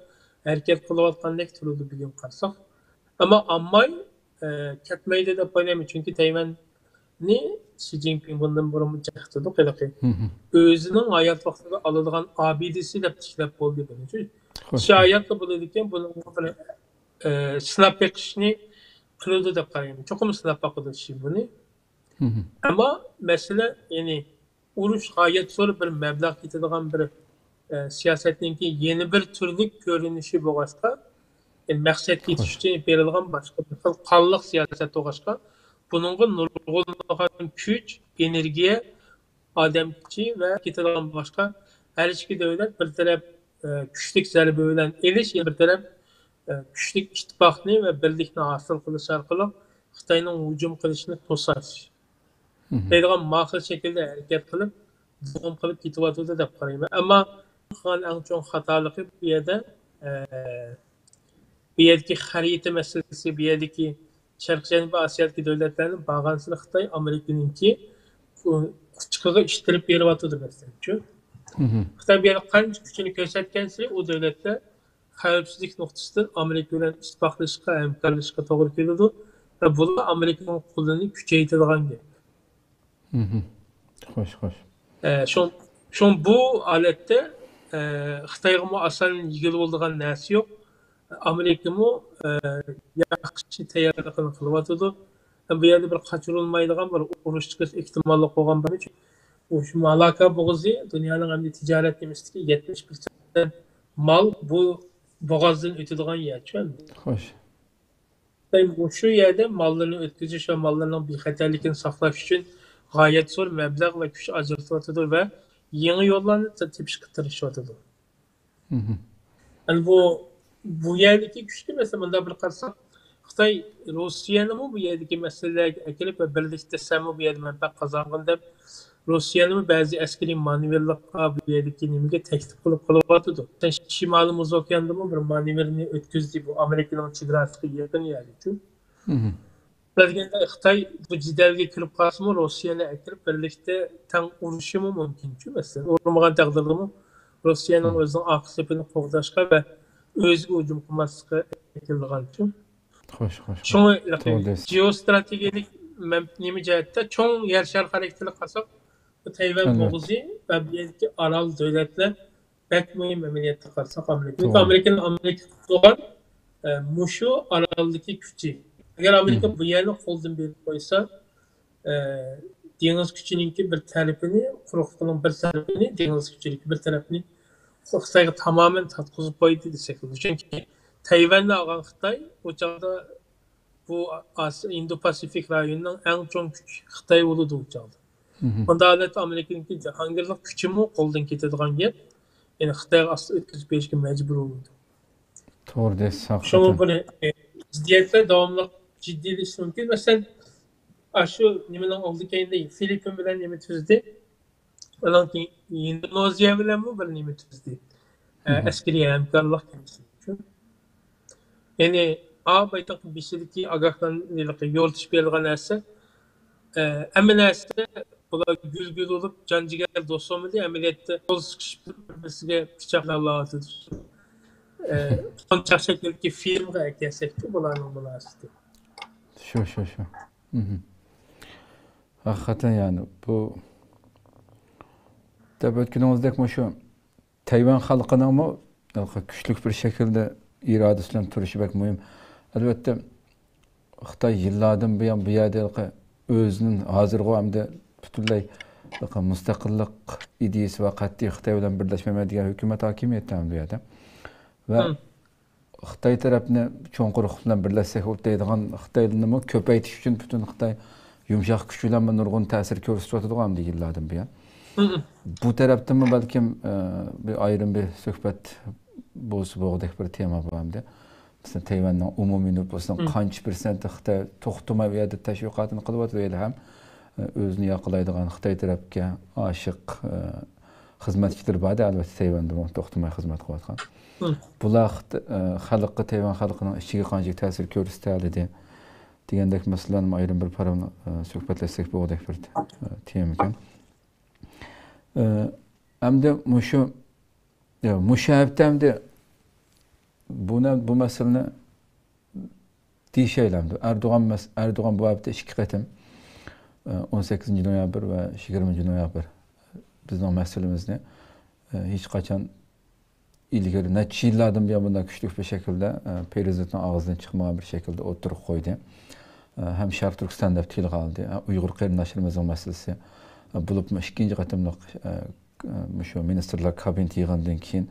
ھەرىكەت قىلىۋاتقاندەك تۇرىدۇ بۈگۈن قارىساق. ئەمما ئامماي، ئە، كەتمەيدۇ دەپ ئويلايمەن. چۈنكى تەيۋەننى شى جىنپىڭ بۇندىن بۇرۇنمۇ چەقتىدۇق ھېلىقى. ئۆزىنىڭ ھايات ۋاقتىدا ئالىدىغان ئابىدىسى دەپ تىكلەپ بولدى بۇنى. شۇ ھاياتلا بولىدىكەن، بۇنىڭغا بىر، ئە، سىناپ بېقىشنى قىلىدۇ دەپ قارايمەن. چوقۇم سىناپ باقىدۇ شى بۇنى. ئەمما مەسىلە، يەنى ئۇرۇش غايەت زور بىر مەبلەغ كېتىدىغان بىر، ئە، سىياسەتنىڭكى يەنە بىر تۈرلۈك كۆرۈنۈشى بولغاچقا، يەنى مەقسەتكە يېتىش ئۈچۈن ئېلىپ بېرىلغان باشقا بىر خىل قانلىق سىياسەت بولغاچقا، بۇنىڭغا نۇرغۇنلىغان كۈچ، ئېنېرگىيە، ئادەم كۈچى ۋە كېتىدىغان بولغاچقا، ھەر ئىككى دۆلەت بىر تەرەپ، ئە، كۈچلۈك زەربە بىلەن ئېلىش، يەنە بىر تەرەپ، ئە، كۈچلۈك ئىتتىپاقنى ۋە بىرلىكنى ھاسىل قىلىش ئارقىلىق خىتاينىڭ ھۇجۇم قىلىشىنى توساش دەيدىغان ماقۇل شەكىلدە ھەرىكەت قىلىپ، داۋام قىلىپ كېتىۋاتىدۇ دەپ قارايمەن. ئەمما قىلغان ئەڭ چوڭ خاتالىقى بۇ يەردە، ئە، بۇ يەردىكى خەرىتە مەسىلىسى، بۇ يەردىكى شەرقىي جەنۇبىي ئاسىيادىكى دۆلەتلەرنى بارغانسېرى خىتاي ئامېرىكىنىڭكى قۇچىقىغا ئىتتىرىپ بېرىۋاتىدۇ مەسىلەن. خىتاي بۇ يەردە قانچە كۈچىنى كۆرسەتكەنسېرى ئۇ دۆلەتلەر خەۋپسىزلىك نۇقتىسىدىن ئامېرىكا بىلەن ئىتتىپاقلىشىشقا، ھەمكارلىشىشقا توغرا كېلىدۇ. ۋە بۇلار ئامېرىكىنىڭ قولىنى كۈچەيتىدىغان گەپ. خوش، خوش. ئە، شۇڭ، شۇڭ بۇ ھالەتتە، ئە، خىتايغىمۇ ئاسان يېگىلى بولىدىغان نەرسە يوق. ئامېرىكىمۇ، ئە، ياخشى تەييارلىقىنى قىلىۋاتىدۇ. ھەم بۇ يەردە بىر قاچۇرۇلمايدىغان بىر ئۇرۇش چىقىش ئېھتىماللىقى بولغان بىر، شۇ مالاكا بوغۇزى دۇنيانىڭ ئەمدى تىجارەت نېمىسىدىكى يەتمىش پىرسەنت مال بۇ بوغازدىن ئۆتىدىغان يەر، شۇ ئەمدى. خوش. خىتاي مۇشۇ يەردە ماللىرىنى ئۆتكۈزۈش ۋە ماللىرىنىڭ بىخەتەرلىكىنى ساقلاش ئۈچۈن غايەت زور مەبلەغ ۋە كۈچ ئاجرىتىۋاتىدۇ ۋە يېڭى يوللارنى تېپىشقا تىرىشىۋاتىدۇ. يەنى بۇ، بۇ يەردىكى كۈچكە، مەسىلەن، مۇنداق بىر قارىساق، خىتاي روسىيەنىمۇ بۇ يەردىكى مەسىلىلەرگە ئەكىرىپ ۋە بىرلىكتە سەنمۇ بۇ يەردە مەنپەئەت قازانغىن دەپ، روسىيەنىمۇ بەزى ئەسكىرىي مانېۋىرلىققا، بۇ يەردىكى نېمىگە تەكلىپ قىلىپ قىلىۋاتىدۇ. شىمالىي مۇز ئوكياندىمۇ بىر مانېۋىرنى ئۆتكۈزدى، بۇ ئامېرىكىنىڭ چېگراسىغا يېقىن يەرگىچۇ. بىلگەندە خىتاي بۇ جېدەلگە كىرىپ قالسىمۇ، روسىيەنى ئەكىرىپ بىرلىكتە تەڭ ئۇرۇشىمۇ مۇمكىنچۇ. مەسىلەن، ئۇرمىغان تەقدىردىمۇ روسىيەنىڭ ئۆزىنىڭ ئارقا سېپىنى قوغداشقا ۋە ئۆزىگە ھۇجۇم قىلماسلىقىغا ئەكېلىدىغانچۇ. خوش، خوش. شۇڭا جېئوستراتېگىيەلىك نېمە جەھەتتە چوڭ يەر شارى خاراكتېرلىك قارىساق، بۇ تەيۋەن بوغۇزى ۋە بۇ يەردىكى ئارال دۆلەتلەر بەك مۇھىم ئەمەلىيەتتە قارىساق ئامېرىكا. چۈنكى ئامېرىكىنىڭ ئامېرىكا قىلغان، ئە، مۇشۇ ئارالدىكى كۈچى. ئەگەر ئامېرىكا بۇ يەرنى قولدىن بېرىپ قويسا، ئە، دېڭىز كۈچىنىڭكى بىر تەرىپىنى، قۇرۇقلۇقنىڭ بىر تەرىپىنى، دېڭىز كۈچىنىڭكى بىر تەرىپىنى خىتايغا تامامەن تارتقۇزۇپ قويدى دېسەك بولىدۇ. چۈنكى تەيۋەننى ئالغان خىتاي ئۇ چاغدا بۇ ئاس-، ئىندو پاسىفىك رايونىنىڭ ئەڭ چوڭ كۈچى خىتاي بولىدۇ ئۇ چاغدا. بۇنداق ھالەتتە ئامېرىكىنىڭكى جاھانگىرلىق كۈچىمۇ قولدىن كېتىدىغان گەپ. يەنى خىتايغا ئاستا ئۆتكۈزۈپ بېرىشكە مەجبۇر بولىدۇ. توغرا دەيسىز، شۇڭا ھەقىقەتەن. بۇ زىددىيەتلەر داۋاملىق جىددىيلىشىشى مۇمكىن. مەسىلەن، ئاشۇ نېمىنىڭ ئالدى كەينىدە فىلىپپىن بىلەن نېمە تۈزدى؟ ئۇنىڭ كېيىن ئىندونېزىيە بىلەنمۇ بىر نېمە تۈزدى. ئە، ئەسكىرىي ھەمكارلىق كېلىشىمى ئۈچۈن. يەنى، ئا، بايتاق بېشىدىكى ئاگاھلاندۇرۇش يورۇتۇش بېرىلغان نەرسە، ئە، ھەممە نەرسە بۇلار گۈل-گۈل بولۇپ، جان-جىگەر دوست بولمىدى. ئەمەلىيەتتە قول سىقىشىپ بىر-بىرسىگە پىچاقلاۋاتىدۇ. ئە، قونچاق شەكلىدىكى فىلىمغا ئەكەلسەكچۇ بۇلارنىڭ مۇناسىۋىتى. شۇ، شۇ، شۇ. ھەقىقەتەن، يەنى بۇ دەپ ئۆتكىنىڭىزدەك مۇشۇ تەيۋەن خەلقىنىڭمۇ كۈچلۈك بىر شەكىلدە ئىرادىسى بىلەن تۇرۇشى بەك مۇھىم. ئەلۋەتتە، خىتاي يىللاردىن بۇيان بۇ يەردە ھېلىقى ئۆزىنىڭ ھازىرغۇ ئەمدى پۈتۈنلەي ھېلىقى مۇستەقىللىق ئىدىيىسى ۋە قەتئىي خىتاي بىلەن بىرلەشمەيمەن دېگەن ھۆكۈمەت ھاكىمىيەتتە ئەمدى بۇ يەردە. ۋە خىتاي تەرەپنى چوڭقۇر بىلەن بىرلەشسەك دەيدىغان خىتاينىمۇ كۆپەيتىش ئۈچۈن پۈتۈن خىتاي يۇمشاق كۈچ بىلەن نۇرغۇن تەسىر كۆرسىتىۋاتىدىغۇ ئەمدى يىللاردىن بۇيان. بۇ تەرەپتىنمۇ بەلكىم، ئە، بىر ئايرىم بىر سۆھبەت بولسا بولغۇدەك بىر تېما بۇ ئەمدى. مەسىلەن، تەيۋەننىڭ ئومۇمىي نوپۇسىنىڭ قانچە پىرسەنتى خىتاي توختىماي بۇ يەردە تەشۋىقاتىنى قىلىۋاتىدۇ، ھېلىھەم، ئە، ئۆزىنى ياقلايدىغان خىتاي تەرەپكە ئاشىق، ئە، خىزمەتچىلىرى بار-دە، ئەلۋەتتە، تەيۋەندىمۇ توختىماي خىزمەت قىلىۋاتقان. بۇلار خىت-، ئە، خەلققە، تەيۋەن خەلقىنىڭ ئىچىگە قانچىلىك تەسىر كۆرسىتەلىدى دېگەندەك مەسىلىلەرنىمۇ ئايرىم بىر پاراڭ-، ئە، سۆھبەتلەشسەك بولغۇدەك بىر، ئە، تېما ئىكەن. ئە، ئەمدى مۇشۇ، يا، مۇشۇ ھەپتە ئەمدى بۇنى، بۇ مەسىلىنى دېيىشەيلى ئەمدى. ئەردوغان مەس-، ئەردوغان بۇ ھەپتە ئىككى قېتىم، ئە، ئون سەككىزىنچى نويابىر ۋە يىگىرمىنچى نويابىر بىزنىڭ مەسىلىمىزنى، ئە، ھېچقاچان ئىلگىرى نەچچە يىللاردىن بۇيان بۇنداق كۈچلۈك بىر شەكىلدە، ئە، پىرېزىدېنتنىڭ ئاغزىدىن چىقمىغان بىر شەكىلدە ئوتتۇرىغا قويدى. ئە، ھەم شەرقىي تۈركىستاندا تىلغا ئالدى. ئە، ئۇيغۇر قېرىنداشلىرىمىزنىڭ مەسىلىسى، ئە، بولۇپمۇ ئىككىنچى قېتىملىق، ئە، مۇشۇ مىنىستىرلار كابىنېتى يىغىنىدىن كېيىن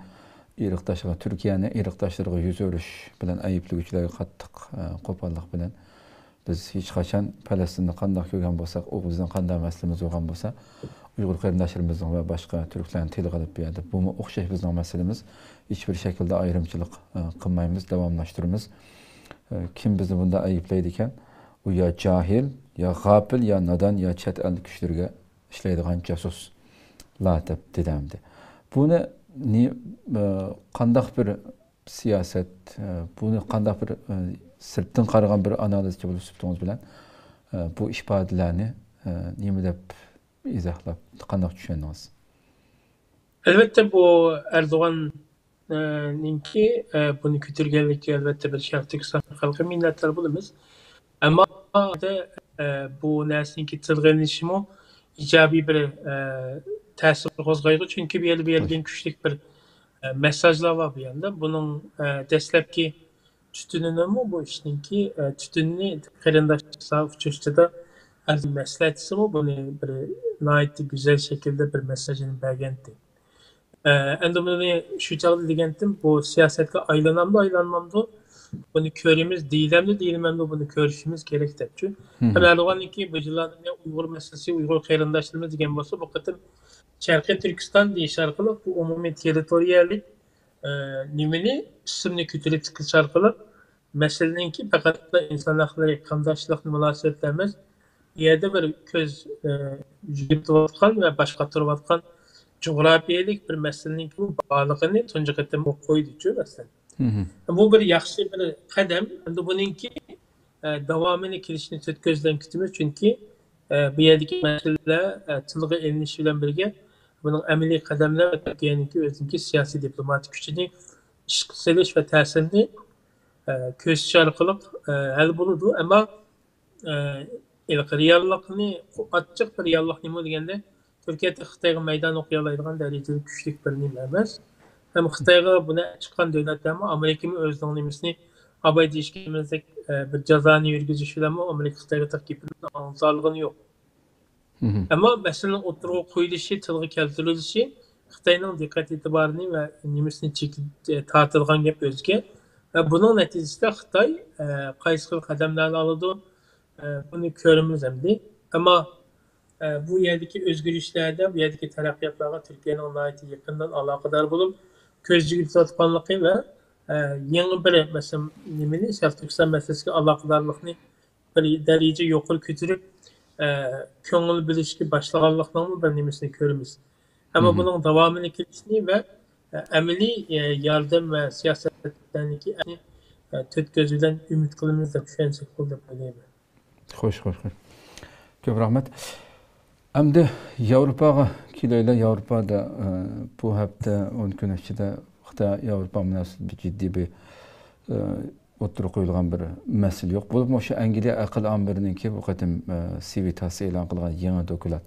ئىرقداشلىرىغا، تۈركىيەنى ئىرقداشلىرىغا يۈز ئۆرۈش بىلەن ئەيىبلىگۈچىلەرگە قاتتىق، ئە، قوپاللىق بىلەن، بىز ھېچقاچان پەلەستىننى قانداق كۆرگەن بولساق، ئۇ بىزنىڭ قانداق مەسىلىمىز بولغان بولسا، ئۇيغۇر قېرىنداشلىرىمىزنىڭ ۋە باشقا تۈركلەرنى تىلغا ئېلىپ، بۇ يەردە بۇمۇ ئوخشاش بىزنىڭ مەسىلىمىز، ھېچبىر شەكىلدە ئايرىمچىلىق، ئە، قىلمايمىز، داۋاملاشتۇرىمىز. ئە، كىم بىزنى بۇنداق ئەيىبلەيدىكەن، ئۇ يا جاھىل، يا غاپىل، يا نادان، يا چەت ئەل كۈچلىرىگە ئىشلەيدىغان جاسۇسلار دەپ دېدى ئەمدى. بۇنى نى-، ئە، قانداق بىر سىياسەت، ئە، بۇنى قانداق بىر، ئە، سىرتتىن قارىغان بىر ئانالىزچى بولۇش سۈپىتىڭىز بىلەن، ئە، بۇ ئىپادىلەرنى، ئە، نېمە دەپ ئىزاھلاپ، قانداق چۈشەندىڭىز؟ ئەلۋەتتە، بۇ ئەردوغان، ئە، نىڭكى، ئە، بۇنى كۆتۈرگەنلىكى، ئەلۋەتتە، بىر شەرقىي تۈركىستان خەلقى مىننەتدار بولىمىز. ئەمما، ئە، بۇ نەرسىنىڭكى تىلغا ئېلىنىشىمۇ ئىجابىي بىر، ئە، تەسىر قوزغايدۇ. چۈنكى بۇ يەردە بېرىلگەن كۈچلۈك بىر، ئە، مېساژلار بار بۇ يەردە. بۇنىڭ، ئە، دەسلەپكى تۈتۈنىنىمۇ بۇ ئىشنىڭكى، ئە، تۈتۈنىنى قېرىنداشلار ئۇچرىشىشىدا ھەر مەسلىھەتچىسىمۇ بۇنى بىر ناھايىتى گۈزەل شەكىلدە بىر مېساژنى بەرگەنتى. ئە، ئەمدى بۇنى شۇ چاغدا دېگەنتىم، بۇ سىياسەتكە ئايلىنامدۇ، ئايلانمامدۇ، بۇنى كۆرىمىز، دېيىلەمدۇ، دېيىلمەمدۇ، بۇنى كۆرۈشىمىز كېرەك دەپچۇ. ھەم ئەردوغاننىڭكى بۇ يىللاردا ئۇيغۇر مەسىلىسى، ئۇيغۇر قېرىنداشلىرىمىز دېگەن بولسا، بۇ قېتىم شەرقىي تۈركىستان دېيىش ئارقىلىق بۇ ئومۇمىي تېررىتورىيەلىك، ئە، نېمىنى، ئىسىمنى كۆتۈرۈپ چىقىش ئارقىلىق مەسىلىنىڭكى پەقەتلا ئىنسان ھەقلىرى، قانداشلىق مۇناسىۋەتلەر ئەمەس، بۇ يەردە بىر كۆز، ئە، يۈرۈتۈۋاتقان ۋە باش قاتۇرۇۋاتقان جۇغراپىيەلىك بىر مەسىلىنىڭكى بارلىقىنى تۇنجى قېتىم ئوتتۇرىغا قويدىچۇ مەسىلەن. بۇ بىر ياخشى بىر قەدەم. ئەمدى بۇنىڭكى، ئە، داۋامىنى كېلىشىنى تۆت كۆز بىلەن كۈتىمىز، چۈنكى، ئە، بۇ يەردىكى مەسىلىلەر، ئە، تىلغا ئېلىنىشى بىلەن بىرگە، بۇنىڭ ئەمەلىي قەدەملەر ۋە تۈركىيەنىڭكى ئۆزىنىڭكى سىياسىي دىپلوماتىك كۈچىنى ئىشقا سېلىش ۋە تەسىرىنى، ئە، كۆرسىتىش ئارقىلىق، ئە، ھەل بولىدۇ. ئەمما، ئە، ھېلىقى رېئاللىقنى، ئاچچىق بىر رېئاللىق نېمە دېگەندە، تۈركىيە خىتايغا مەيدان ئوقۇيالايدىغان دەرىجىدە كۈچلۈك بىر نېمە ئەمەس. ھەم خىتايغا بۇنى چىققان دۆلەتلەرمۇ، ئامېرىكىمۇ ئۆزىنىڭ نېمىسىنى، ئاباي دېيىشكىمىزدەك، ئە، بىر جازانى يۈرگۈزۈش بىلەنمۇ ئامېرىكا خىتايغا تېخى گېپىنى ئاڭلىتالىغىنى يوق. ئەمما مەسىلىنىڭ ئوتتۇرىغا قويۇلۇشى، تىلغا كەلتۈرۈلۈشى خىتاينىڭ دىققەت ئېتىبارىنى ۋە نېمىسىنى چېكىپ، تارتىدىغان گەپ ئۆزگە. ۋە بۇنىڭ نەتىجىسىدە خىتاي، ئە، قايسى خىل قەدەملەرنى ئالىدۇ، ئە، بۇنى كۆرىمىز ئەمدى. ئەمما، ئە، بۇ يەردىكى ئۆزگىرىشلەردە، بۇ يەردىكى تەرەققىياتلارغا تۈركىيەنىڭ ناھايىتى يېقىندىن ئالاقىدار بولۇپ، كۆز يۈگۈرتۈۋاتقانلىقى ۋە، ئە، يېڭى بىر، مەسىلەن، نېمىنى، شەرقىي تۈركىستان مەسىلىسىگە ئالاقىدارلىقنى بىر دەرىجە يۇقىرى كۆتۈرۈپ، ئە، كۆڭۈل بۆلۈشكە باشلىغانلىقىنىڭمۇ بىر نېمىسىنى كۆرىمىز. ئەمما بۇنىڭ داۋامىنى كېلىشىنى ۋە، ئە، ئەمەلىي، ئە، ياردەم ۋە سىياسەتلەرنىڭكى، ئە، تۆت كۆز بىلەن ئۈمىد قىلىمىز دەپ چۈشەنسەك بولىدۇ دەپ ئويلايمەن. خوش، خوش، خوش. كۆپ رەھمەت. ئەمدى ياۋروپاغا كېلەيلى. ياۋروپادا، ئە، بۇ ھەپتە، ئون كۈن ئىچىدە خىتاي ياۋروپا مۇناسىۋىتىدە جىددىي بىر، ئە، ئوتتۇرىغا قويۇلغان بىر مەسىلە يوق. بولۇپمۇ شۇ ئەنگلىيە ئەقىل ئامبىرىنىڭكى بۇ قېتىم، ئە، سىۋىتاس ئېلان قىلغان يېڭى دوكلات،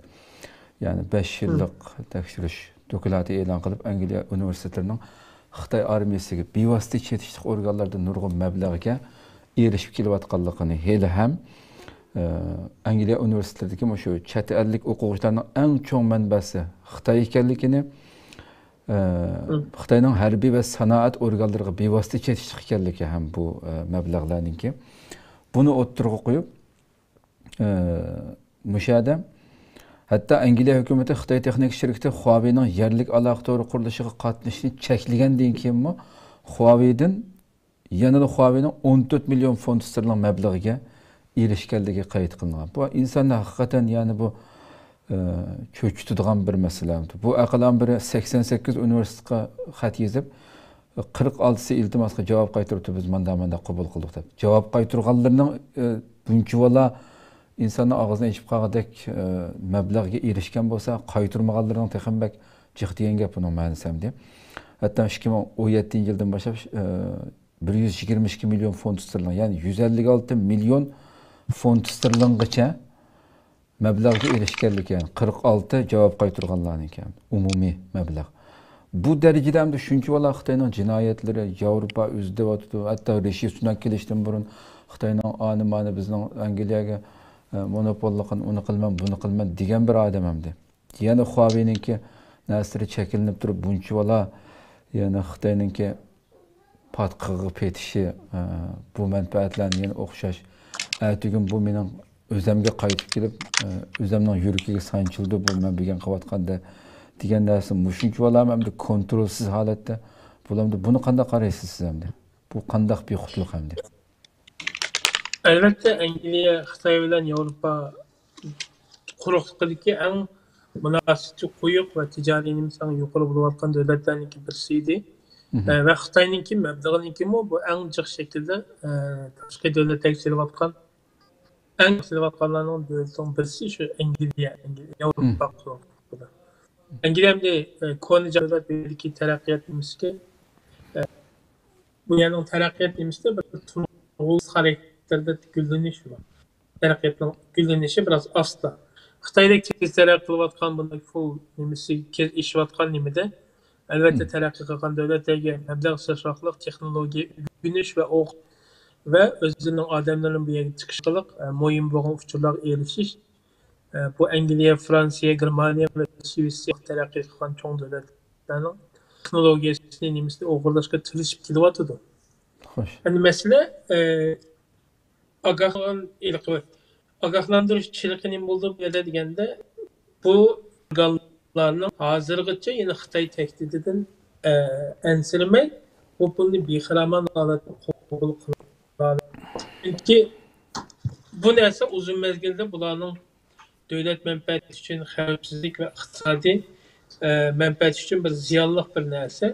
يەنى بەش يىللىق تەكشۈرۈش دوكلاتى ئېلان قىلىپ، ئەنگلىيە ئۇنىۋېرسىتېتلىرىنىڭ خىتاي ئارمىيەسىگە بىۋاسىتە چېتىشلىق ئورگانلاردىن نۇرغۇن مەبلەغگە ئېرىشىپ كېلىۋاتقانلىقىنى، ھېلىھەم، ئە، ئەنگلىيە ئۇنىۋېرسىتېتلىرىدىكى مۇشۇ چەت ئەللىك ئوقۇغۇچىلارنىڭ ئەڭ چوڭ مەنبەسى خىتاي ئىكەنلىكىنى، ئە، خىتاينىڭ ھەربىي ۋە سانائەت ئورگانلىرىغا بىۋاسىتە چېتىشلىق ئىكەنلىكى ھەم بۇ، ئە، مەبلەغلەرنىڭكى، بۇنى ئوتتۇرىغا قويۇپ، ئە، مۇشۇ يەردە ھەتتا ئەنگلىيە ھۆكۈمىتى خىتاي تېخنىكا شىركىتى خۇاۋېينىڭ يەرلىك ئالاقە تورى قۇرۇلۇشىغا قاتنىشىشنى چەكلىگەندىن كېيىنمۇ، خۇاۋېيدىن يەنىلا خۇاۋېينىڭ ئون تۆت مىليون فونت ستېرلىڭ مەبلىغىگە ئېرىشكەنلىكى قەيت قىلىنغان. بۇ ئىنساننى ھەقىقەتەن، يەنى بۇ، ئە، چۆچۈتىدىغان بىر مەسىلە. بۇ ئەقەللىي بىرى سەكسەن سەككىز ئۇنىۋېرسىتېتقا خەت يېزىپ، قىرىق ئالتىسى ئىلتىماسقا جاۋاب قايتۇرۇپتۇ، «بىز مانداق، مانداق قوبۇل قىلدۇق» دەپ. جاۋاب قايتۇرغانلىرىنىڭ، ئە، بۇنچىۋالا ئىنساننىڭ ئاغزىنى ئېچىپ قالغۇدەك، ئە، مەبلەغگە ئېرىشكەن بولسا، قايتۇرمىغانلىرىنىڭ تېخىمۇ بەك جىق دېگەن گەپ بۇنىڭ مەنىسى ئەمدى. ھەتتا ئىككى مىڭ ئون يەتتىنچى يىلدىن باشلاپ، ئە، بىر يۈز يىگىرمە ئىككى مىليون فونت ستېرلىڭ، يەنى يۈز ئەللىك ئالتە مىليون فونت ستېرلىڭغىچە مەبلەغگە ئېرىشكەنلىكى، قىرىق ئالتە جاۋاب قايتۇرغانلارنىڭكى ئومۇمىي مەبلەغ. بۇ دەرىجىدە ئەمدى شۇنچىۋالا خىتاينىڭ جىنايەتلىرى، ياۋروپا ئۆزى دەۋاتىدۇ، ھەتتا رىشى سۇناك كېلىشتىن بۇرۇن خىتاينىڭ ئانى مانى بىزنىڭ ئەنگلىيەگە، ئە، مونوپوللۇقىنى ئۇنى قىلىمەن، بۇنى قىلىمەن دېگەن بىر ئادەم ئەمدى. يەنە خۇاۋېينىڭكى نەرسىلىرى چەكلىنىپ تۇرۇپ، بۇنچىۋالا يەنە خىتاينىڭكى پاتقىقىغا پېتىشى، ئە، بۇ مەنپەئەتلەرنى يەنە ئوخشاش. ئەتىگۈن بۇ مېنىڭ ئۆزەمگە قايتىپ كېلىپ، ئە، ئۆزەمنىڭ يۈرىكىگە سانچىلىدۇ، بۇ مەن بۈگۈن قىلىۋاتقاندا دېگەن نەرسە مۇشۇنچىۋالا ئەمدى كونترولسىز ھالەتتە. بۇلاردا بۇنى قانداق قارايسىز سىز ئەمدى؟ بۇ قانداق بىخۇدلۇق ئەمدى؟ ئەلۋەتتە، ئەنگلىيە خىتاي بىلەن ياۋروپا قۇرۇقلۇقىدىكى ئەڭ مۇناسىۋىتى قويۇق ۋە تىجارىي نېمىسى ئەڭ يۇقىرى بولۇۋاتقان دۆلەتلەرنىڭكى بىرسى ئىدى. مھم. ئە، ۋە خىتاينىڭكى مەبلىغىنىڭكىمۇ بۇ ئەڭ جىق شەكىلدە، ئە، تاشقى دۆلەتلەرگە سېلىۋاتقان، ئەڭ سېلىۋاتقانلارنىڭ دۆلىتىنىڭ بىرسى شۇ ئەنگلىيە، ئەنگلىيە، مھم. ياۋروپا قۇرۇقلۇقىدا. ئەنگلىيە ئەمدى، ئە، كونا دۆلەت، بۇ يەردىكى تەرەققىيات نېمىسىكى، ئە، بۇ يەرنىڭ تەرەققىيات نېمىسىدە بىر تۇرغۇز خاراكتېرىدە گۈللىنىش بار. تەرەققىياتنىڭ گۈللىنىشى بىراز ئاستا. خىتايدەك تېز تەرەققىي قىلىۋاتقان، بۇنداق پۇل نېمىسى تېز ئېشىۋاتقان نېمىدە، ئەلۋەتتە، مم. تەرەققىي قىلغان دۆلەتلەرگە مەبلەغ سېلىشقا ئارقىلىق تېخنولوگىيە ئۆگىنىش ۋە ئوق-، ۋە ئۆزىنىڭ ئادەملىرىنى بۇ يەرگە چىقىش ئارقىلىق، ئە، مۇھىم بولغان ئۇچۇرلارغا ئېرىشىش. ئە، بۇ ئەنگلىيە، فرانسىيە، گېرمانىيە ۋە شىۋېتسىيە تەرەققىي قىلغان چوڭ دۆلەتلەرنىڭ تېخنولوگىيەسىنى، نېمىسىنى ئوغرىلاشقا تىرىشىپ كېلىۋاتىدۇ. خوش. ئەمدى مەسىلە، ئە، ئاگاھلان-، ھېلىقى ئاگاھلاندۇرۇش چېلىقى نېمە بولدى بۇ يەردە دېگەندە، بۇ ئورگانلارنىڭ ھازىرغىچە يەنە خىتاي تەھدىتىدىن، ئە، ئەنسىرىمەي، بۇ پۇلنى بىخىرامان ھالەتتە قوبۇل قىلىدۇ. چۈنكى بۇ نەرسە ئۇزۇن مەزگىلدە بۇلارنىڭ دۆلەت مەنپەئەتى ئۈچۈن، خەۋپسىزلىك ۋە ئىقتىسادىي، ئە، مەنپەئەت ئۈچۈن بىر زىيانلىق بىر نەرسە.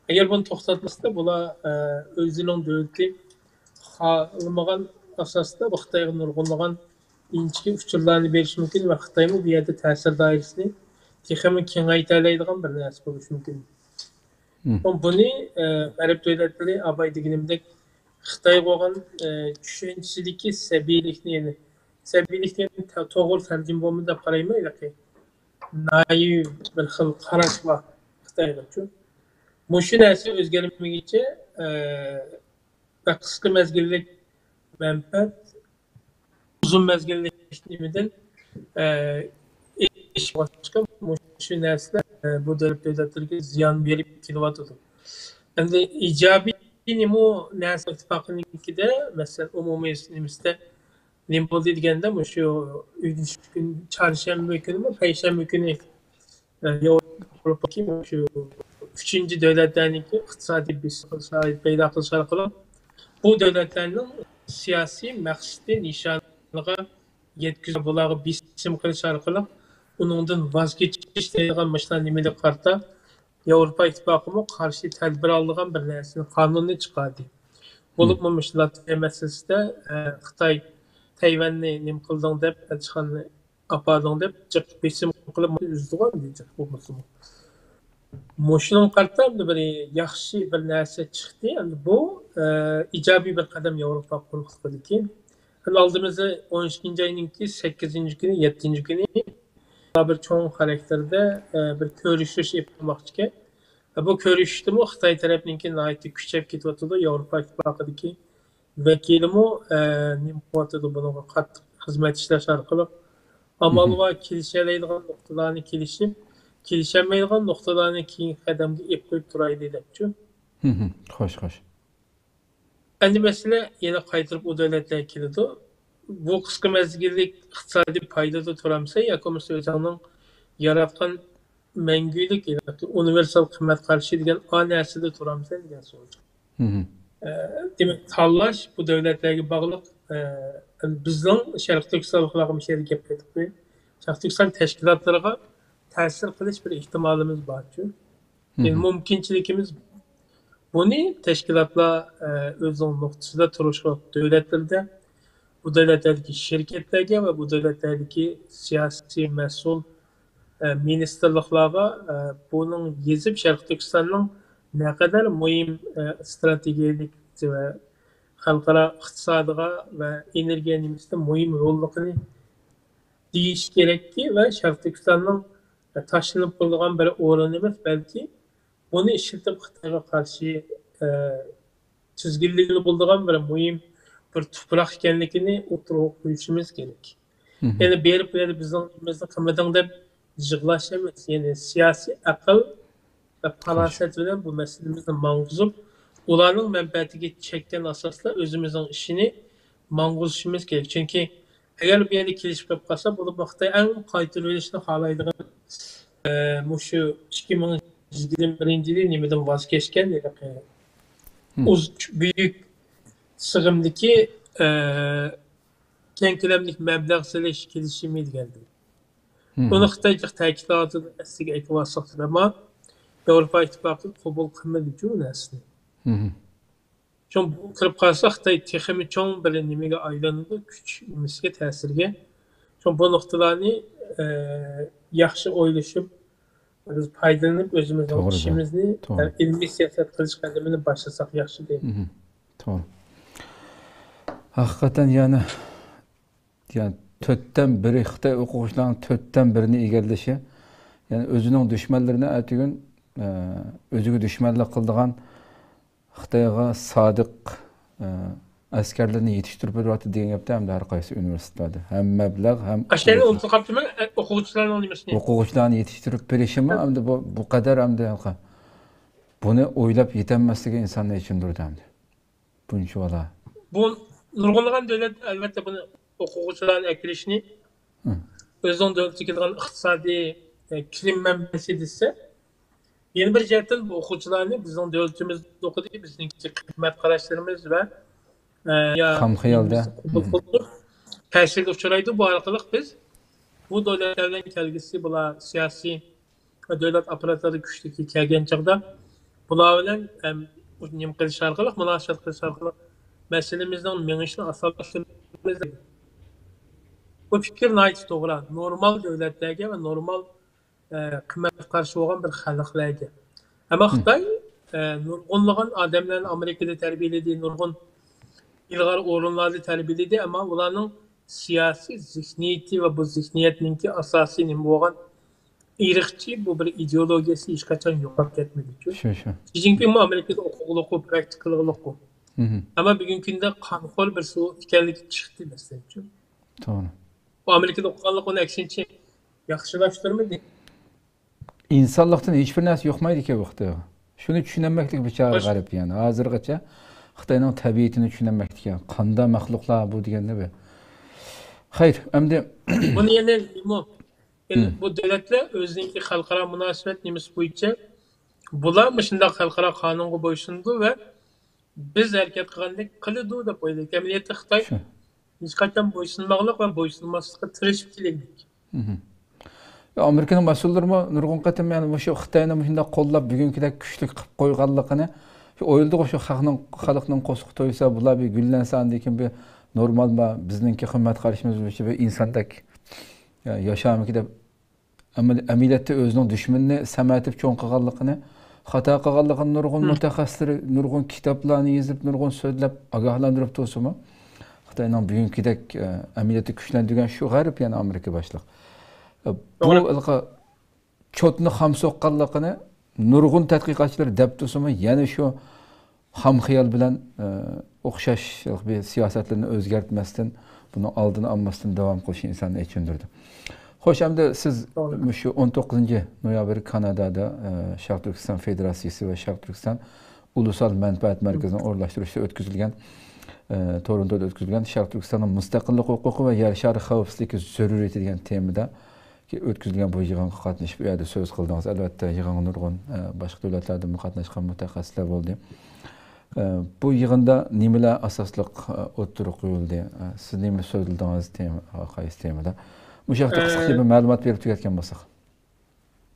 ئەگەر بۇنى توختاتمىسا، بۇلار، ئە، ئۆزىنىڭ دۆلىتى خالىمىغان ئاساستا بۇ خىتايغا نۇرغۇنلىغان ئىنچىكە ئۇچۇرلارنى بېرىشى مۇمكىن ۋە خىتايمۇ بۇ يەردە تەسىر دائىرىسىنى تېخىمۇ كېڭەيتەلەيدىغان بىر نەرسە بولۇشى مۇمكىن. مم. بۇنى، ئە، غەرب دۆلەتلىرى ئاباي دېگىنىمدەك خىتايغا بولغان، ئە، چۈشەنچىسىدىكى سەبىيلىكنى، يەنى سەبىيلىكنى تو-، توغرا تەرجىمە بولمىدى دەپ قارايمەن، ھېلىقى نايىۋ بىر خىل قاراش بار خىتايغىچۇ. مۇشۇ نەرسە ئۆزگەرمىگىچە، ئە، بەك قىسقا مەزگىللىك مەنپەئەت، ئۇزۇن مەزگىللىك نېمىدىن، ئە، ئېشىپ باشقا مۇشۇ نەرسىلەر، ئە، بۇ دۆلەت دۆلەتلىرىگە زىيان بېرىپ كېلىۋاتىدۇ. ئەمدى ئىجابىي نېمە نەرسە ئىتتىپاقىنىڭكىدە، مەسىلەن، ئومۇمىي نېمىسىدە نېمە بولدى دېگەندە، مۇشۇ ئۈچىنچى كۈن، چارشەنبە كۈنىمۇ، پەيشەنبە كۈنى، ئە، ياۋروپادىكى مۇشۇ ئۈچىنچى دۆلەتلەرنىڭكى ئىقتىسادىي بېسىم پەيدا قىلىش ئارقىلىق بۇ دۆلەتلەرنىڭ سىياسىي مەقسىتى، نىشانىغا يەتكۈزۈپ، بۇلارغا بېسىم قىلىش ئارقىلىق ئۇنىڭدىن ۋاز كېچىش دەيدىغان مۇشۇنداق نېمىلىك قارىتا ياۋروپا ئىتتىپاقىمۇ قارشى تەدبىر ئالىدىغان بىر نەرسىنى، قانۇننى چىقاردى. بولۇپمۇ مۇشۇ لاتۋىيە مەسىلىسىدە، ئە، خىتاي تەيۋەننى نېمە قىلدىڭ دەپ، ئەلچىخانىنى ئاپاردىڭ دەپ جىق بېسىم قىلىپ ئۈزدىغۇ جىق بولمىسىمۇ. مۇشۇنىڭغا قارىتا ئەمدى بىر ياخشى بىر نەرسە چىقتى. ئەمدى بۇ، ئە، ئىجابىي بىر قەدەم ياۋروپا قۇرۇقلۇقىدىكى. ئەمدى ئالدىمىزدا ئون ئىككىنچى ئاينىڭكى سەككىزىنچى كۈنى، يەتتىنچى كۈنى بىر چوڭ خاراكتېردا، ئە، بىر كۆرۈشۈش ئېلىپ بارماقچىكەن. بۇ كۆرۈشۈشتىمۇ خىتاي تەرەپنىڭكى ناھايىتى كۈچەپ كېتىۋاتىدۇ. ياۋروپا ئىتتىپاقىدىكى ۋەكىلىمۇ، ئە، نېمە قىلىۋاتىدۇ، بۇنىڭغا قاتتىق خىزمەت ئىشلەش ئارقىلىق ئامال بار كېلىشەلەيدىغان نۇقتىلارنى كېلىشىپ، كېلىشەلمەيدىغان نۇقتىلارنى كېيىنكى قەدەمگە ئېلىپ قويۇپ تۇرايلى دەپچۇ. خوش، خوش. ئەمدى مەسىلە يەنە قايتۇرۇپ ئۇ دۆلەتلەرگە كېلىدۇ. بۇ قىسقا مەزگىللىك ئىقتىسادىي پايدىدا تۇرامسەن ياكى بولمىسا ئۆزۈڭنىڭ ياراتقان مەڭگۈلۈك ياكى ئۇنىۋېرسال قىممەت قارىشى دېگەن ئا نەرسىدە تۇرامسەن دېگەن سوئال. ئە، دېمەك، تاللاش بۇ دۆلەتلەرگە باغلىق. ئە، بىزنىڭ شەرقىي تۈركىستانلىقلارغا مۇشۇ يەردە گەپ قىلىپ قوياي. شەرقىي تۈركىستان تەشكىلاتلىرىغا تەسىر قىلىش بىر ئېھتىمالىمىز بارچۇ. يەنى مۇمكىنچىلىكىمىز بۇنى تەشكىلاتلار، ئە، ئۆزىنىڭ نۇقتىسىدا تۇرۇشلۇق دۆلەتلىرىدە، بۇ دۆلەتلەردىكى شىركەتلەرگە ۋە بۇ دۆلەتلەردىكى سىياسىي مەسئۇل، ئە، مىنىستىرلىقلارغا، ئە، بۇنىڭ يېزىپ، شەرقىي تۈركىستاننىڭ نەقەدەر مۇھىم، ئە، ئىستراتېگىيەلىك ۋە خەلقئارا ئىقتىسادىغا ۋە ئېنېرگىيە نېمىسىدە مۇھىم روللۇقىنى دېيىش كېرەككى، ۋە شەرقىي تۈركىستاننىڭ تاشلىنىپ قالىدىغان بىر ئورۇن ئەمەس، بەلكى بۇنى ئىشلىتىپ خىتايغا قارشى، ئە، تىزگىنلىگىلى بولىدىغان بىر مۇھىم بىر تۇپراق ئىكەنلىكىنى ئوتتۇرىغا قويۇشىمىز كېرەك. يەنى بېرىپ بۇ يەردە بىزنىڭ نېمىمىزنى قىلمىدىڭ دەپ يىغلاش ئەمەس، يەنى سىياسىي ئەقىل ۋە پاراسەت بىلەن بۇ مەسىلىمىزنى ماڭغۇزۇپ، ئۇلارنىڭ مەنپەئەتىگە چەككەن ئاساستا ئۆزىمىزنىڭ ئىشىنى ماڭغۇزۇشىمىز كېرەك. چۈنكى ئەگەر بۇ يەردە كېلىشىپ قېلىپ قالسا، بولۇپمۇ خىتاي ئەڭ قايتۇرۇۋېلىشنى خالايدىغان، ئە، مۇشۇ ئىككى مىڭ يىگىرمە بىرىنچى يىلى نېمىدىن ۋاز كەچكەن، ھېلىقى ئۇز-، بۈيۈك سىغىمدىكى، ئە، كەڭ كۆلەملىك مەبلەغ سېلىش كېلىشىمى دېگەندىن. بۇنى خىتاي جىق تەكىتلەۋاتىدۇ، ئەسلىگە ئەكىۋالساق دەيمەن. ياۋروپا ئىتتىپاقى قوبۇل قىلمىدىچۇ بۇ نەرسىنى. شۇڭا بۇ كىرىپ قالسا، خىتاي تېخىمۇ چوڭ بىر نېمىگە ئايلىنىدۇ، كۈچ نېمىسىگە، تەسىرىگە. شۇڭا بۇ نۇقتىلارنى، ئە، ياخشى ئويلىشىپ، بىز پايدىلىنىپ، ئۆزىمىزنىڭ توغرىدا. ئىشىمىزنى، توغرا. ئە، ئىلمىي سىياسەت قىلىش قەدىمىنى باشلىساق ياخشى دەيمەن. توغرا. ھەقىقەتەن يەنە، يەنى تۆتتىن بىرى، خىتاي ئوقۇغۇچىلارنىڭ تۆتتىن بىرىنى ئىگىلىشى، يەنى ئۆزىنىڭ دۈشمەنلىرىنى ئەتىگۈن، ئە، ئۆزىگە دۈشمەنلىك قىلىدىغان خىتايغا سادىق، ئە، ئەسكەرلىرىنى يېتىشتۈرۈپ بېرىۋاتىدۇ دېگەن گەپتە ئەمدى ھەر قايسى ئۇنىۋېرسىتېتلاردا. ھەم مەبلەغ، ھەم ئاشۇنى ئۇنتۇپ قاپتىمەن، ئە، ئوقۇغۇچىلارنىڭ نېمىسىنى. ئوقۇغۇچىلارنى يېتىشتۈرۈپ بېرىشىمۇ ئەمدى بۇ، بۇ قەدەر ئەمدى بۇنى ئويلاپ يېتەلمەسلىكى ئىنساننى ئېچىندۇرىدۇ ئەمدى. بۇنچىۋالا. بۇ نۇرغۇنلىغان دۆلەت، ئەلۋەتتە، بۇنى ئوقۇغۇچىلارنى ئەكىرىشنى ئۆزىنىڭ دۆلىتىگە كېلىدىغان ئىقتىسادىي، ئە، كىرىم مەنبەسى دېسە، يەنە بىر جەھەتتىن بۇ ئوقۇغۇچىلارنى بىزنىڭ دۆلىتىمىزدە ئوقۇدى، بىزنىڭكى قىممەت قاراشلىرىمىز ۋە، ئە، يا خام خىيالدا. قوبۇل قىلدۇق. تەسىرگە ئۇچرايدۇ. بۇ ئارقىلىق بىز بۇ دۆلەتلەر بىلەن كەلگۈسى بۇلار سىياسىي دۆلەت ئاپپاراتلىرى كۈچلۈككە كەلگەن چاغدا، بۇلار بىلەن، ئەم، نېمە قىلىش ئارقىلىق، مۇناسىۋەت قىلىش ئارقىلىق مەسىلىمىزنىڭ مېڭىشىنى ئاسانلاشتۇرىمىز. بۇ پىكىر ناھايىتى توغرا. نورمال دۆلەتلەرگە ۋە نورمال، ئە، قىممەت قارىشى بولغان بىر خەلقلەرگە. ئەمما خىتاي، ئە، نۇرغۇنلىغان ئادەملەرنى ئامېرىكىدا تەربىيەلىدى، نۇرغۇن ئىلغار ئورۇنلاردا تەربىيەلىدى، ئەمما ئۇلارنىڭ سىياسىي زېھنىيىتى ۋە بۇ زېھنىيەتنىڭكى ئاساسىي نېمە بولغان ئىرقچى بۇ بىر ئىدېئولوگىيەسى ھېچقاچان يوقاپ كەتمىدىچۇ. شۇ، شۇ. شى جىنپىڭمۇ ئامېرىكىدا ئوقۇغۇلۇققۇ، پراكتىكىلىغۇلۇققۇ. ئەمما بۈگۈنكى كۈندە قانخور بىرسى ئىكەنلىكى چىقتى، مەسىلەنچۇ. توغرا. ئۇ ئامېرىكىدا ئوقۇغانلىقى ئۇنى ئەكسىنچە ياخشىلاشتۇرمىدى. ئىنسانلىقتىن ھېچبىر نەرسە يوقمايدىكەن بۇ خىتايغا. شۇنى چۈشىنەلمەكلىك بىچارە غەرب يەنە. ھازىرغىچە خىتاينىڭ تەبىئىتىنى چۈشىنەلمەكتىكەن. قانداق مەخلۇقلار بۇ دېگەندە بىر. خەير، ئەمدى بۇنى يەنە نېمە؟ يەنى بۇ دۆلەتلەر ئۆزىنىڭكى خەلقئارا مۇناسىۋەت نېمىسى بويىچە بۇلار مۇشۇنداق خەلقئارا قانۇنغا بويسۇنىدۇ ۋە بىز ھەرىكەت قىلغاندەك قىلىدۇ دەپ ئويلايدۇ. ئەمەلىيەتتە خىتاي ھېچقاچان بويسۇنماقلىق ۋە بويسۇنماسلىققا تىرىشىپ كېلىگلىك. ئامېرىكىنىڭ مەسئۇللىرىمۇ نۇرغۇن قېتىم يەنە مۇشۇ خىتاينى مۇشۇنداق قوللاپ، بۈگۈنكىدەك كۈچلۈك قىلىپ قويغانلىقىنى، شۇ ئويلىدىغۇ، شۇ خەقنىڭ، خەلقنىڭ قورسىقى تويسا، بۇلار بىر گۈللەنسە، ئاندىن كېيىن بىر نورمال، ما، بىزنىڭكى قىممەت قارىشىمىز بويىچە بىر ئىنساندەك، يا، ياشارمىكىن دەپ ئەمەل-، ئەمەلىيەتتە ئۆزىنىڭ دۈشمىنىنى سەمەتىپ چوڭ قىلغانلىقىنى، خاتا قىلغانلىقىنى نۇرغۇن مۇتەخەسسىسلىرى نۇرغۇن كىتابلارنى يېزىپ، نۇرغۇن سۆزلەپ ئاگاھلاندۇرۇپ تۇرسىمۇ، خىتاينىڭ بۈگۈنكىدەك، ئە، ئەمەلىيەتتە كۈچلەندۈرگەن شۇ غەرب، يەنى ئامېرىكا باشلىق. ئە، بۇ ھېلىقى چوتنى خام سوققانلىقىنى نۇرغۇن تەتقىقاتچىلار دەپ تۇرسىمۇ، يەنە شۇ خام خىيال بىلەن، ئە، ئوخشاش بىر سىياسەتلىرىنى ئۆزگەرتمەستىن، بۇنىڭ ئالدىنى ئالماستىن داۋام قىلىشى ئىنساننى ئېچىندۇرىدۇ. خوش، ئەمدى سىز مۇشۇ ئون توققۇزىنچى نويابىر كانادادا، ئە، شەرقىي تۈركىستان فېدېراتسىيىسى ۋە شەرقىي تۈركىستان ئۇلۇسال مەنپەئەت مەركىزىنىڭ ئورۇنلاشتۇرۇشىدا ئۆتكۈزۈلگەن، ئە، تورونتودا ئۆتكۈزۈلگەن شەرقىي تۈركىستاننىڭ مۇستەقىللىق ھوقۇقى ۋە يەر شارى خەۋپسىزلىكى زۆرۈرىيىتى دېگەن تېمىدا ئۆتكۈزۈلگەن بۇ يىغىنغا قاتنىشىپ، ئۇ يەردە سۆز قىلدىڭىز. ئەلۋەتتە، يىغىنغا نۇرغۇن، ئە، باشقا دۆلەتلەردىنمۇ قاتناشقان مۇتەخەسسىسلەر بولدى. ئە، بۇ يىغىندا نېمىلەر ئاساسلىق، ئە، ئوتتۇرىغا قويۇلدى؟ ئە، سىز نېمە سۆزلىدىڭىز تېما، قايسى تېمىدا؟ مۇشۇ ھەقتە قىسقىچە بىر مەلۇمات بېرىپ تۈگەتكەن بولساق.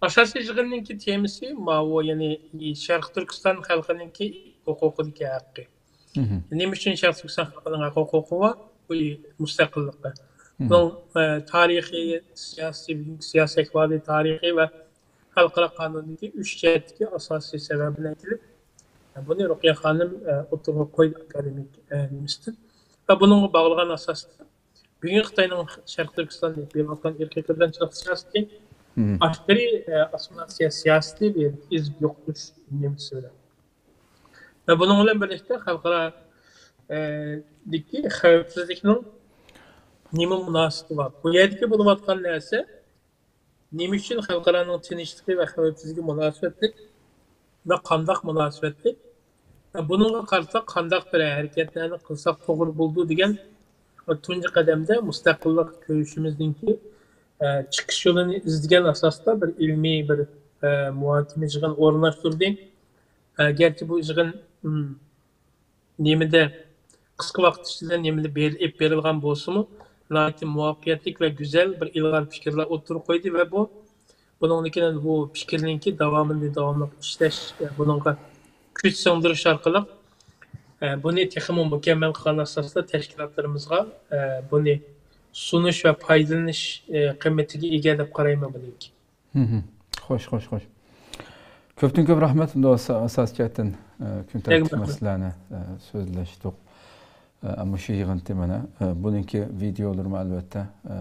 ئاساسىي يىغىننىڭكى تېمىسى ماۋۇ، يەنى شەرقىي تۈركىستان خەلقىنىڭكى ھوقۇقىدىكى ھەققى. نېمە ئۈچۈن شەرقىي تۈركىستان خەلقىنىڭ ھەق ھوقۇقى بار؟ بۇ مۇستەقىللىقى. بۇنىڭ، ئە، تارىخىي، سىياسىي، بۈگۈنكى سىياسىي ئەھۋالى، تارىخىي ۋە خەلقئارا قانۇندىكى ئۈچ جەھەتتىكى ئاساسىي سەۋەبىنى ئەكېلىپ، بۇنى رۇقىيە خانىم، ئە، ئوتتۇرىغا قويدى ئاكادېمىك، ئە، نېمىسىدىن. ۋە بۇنىڭغا باغلىغان ئاساستا بۈگۈن خىتاينىڭ شەرقىي تۈركىستاندا ئېلىپ بېرىۋاتقان ئىرقىي قىرغىنچىلىق سىياسىتى، ئاشكارا، ئە، ئاسسىمىلياتسىيە سىياسىتى، بىر ئېزىپ يوقىتىش نېمىسى بىلەن. ۋە بۇنىڭ بىلەن بىرلىكتە خەلقئارا، ئە، دىكى خەۋپسىزلىكنىڭ نېمە مۇناسىۋىتى بار؟ بۇ يەردىكى بولۇۋاتقان نەرسە نېمە ئۈچۈن خەلقئارانىڭ تىنچلىقى ۋە خەۋپسىزلىكى مۇناسىۋەتلىك ۋە قانداق مۇناسىۋەتلىك؟ ۋە بۇنىڭغا قارىتا قانداق بىر ھەرىكەتلەرنى قىلساق توغرا بولىدۇ دېگەن تۇنجى قەدەمدە مۇستەقىللىق كۈرىشىمىزنىڭكى، ئە، چىقىش يولىنى ئىزدىگەن ئاساستا بىر ئىلمىي بىر، ئە، مۇھاكىمە يىغىنى ئورۇنلاشتۇردى. ئە، گەرچە بۇ يىغىن، م، نېمىدە قىسقا ۋاقىت ئىچىدە نېمىدە بېرىلىپ بېرىلغان بولسىمۇ، ناھايىتى مۇۋەپپەقىيەتلىك ۋە گۈزەل بىر ئىلغار پىكىرلەر ئوتتۇرىغا قويدى ۋە بۇ، بۇنىڭدىن كېيىن بۇ پىكىرنىڭكى داۋامىنى داۋاملىق ئىشلەش، بۇنىڭغا كۈچ سىڭدۈرۈش ئارقىلىق، بۇنى تېخىمۇ مۇكەممەل قىلغان ئاساستا تەشكىلاتلىرىمىزغا، بۇنى سۇنۇش ۋە پايدىلىنىش قىممىتىگە ئىگە دەپ قارايمەن بۇنىڭكى. خوش، خوش، خوش. كۆپتىن كۆپ رەھمەت. ئۇنداق بولسا ئاساسىي جەھەتتىن، ئە، كۈن تەرتىپلىك مەسىلىلەرنى، ئە، سۆزلەشتۇق. ئە، مۇشۇ يىغىنتى مانا، ئە، بۇنىڭكى ۋىدېئولىرىمۇ ئەلۋەتتە، ئە،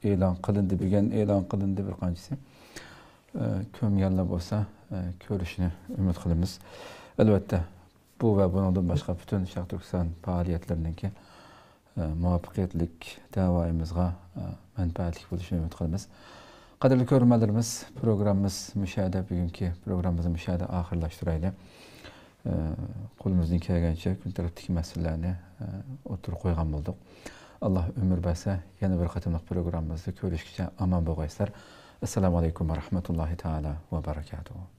ئېلان قىلىندى، بۈگۈن ئېلان قىلىندى بىر قانچىسى. ئە، كۆرمىگەنلەر بولسا، ئە، كۆرۈشىنى ئۈمىد قىلىمىز. ئەلۋەتتە، بۇ ۋە بۇنىڭدىن باشقا پۈتۈن شەرقىي تۈركىستان پائالىيەتلىرىنىڭكى ئە، مۇۋەپپەقىيەتلىك دەۋايىمىزغا، ئە، مەنپەئەتلىك بولۇشىنى ئۈمىد قىلىمىز. قەدىرلىك كۆرۈرمەنلىرىمىز، پروگراممىمىز مۇشۇ يەردە، بۈگۈنكى پروگراممىمىزنى مۇشۇ يەردە ئاخىرلاشتۇرايلى. ئە، قولىمىزدىن كەلگەنچە كۈن تەرتىپتىكى مەسىلىلەرنى، ئە، ئوتتۇرىغا قويغان بولدۇق. ئاللا ئۆمۈر بەرسە، يەنە بىر قېتىملىق پروگراممىمىزدا كۆرۈشكىچە ئامان بولغايسىلەر. ئەسسالامۇ ئەلەيكۇم ۋە رەھمەتۇللاھى تائالا ۋە بەرەكاتۇھۇ.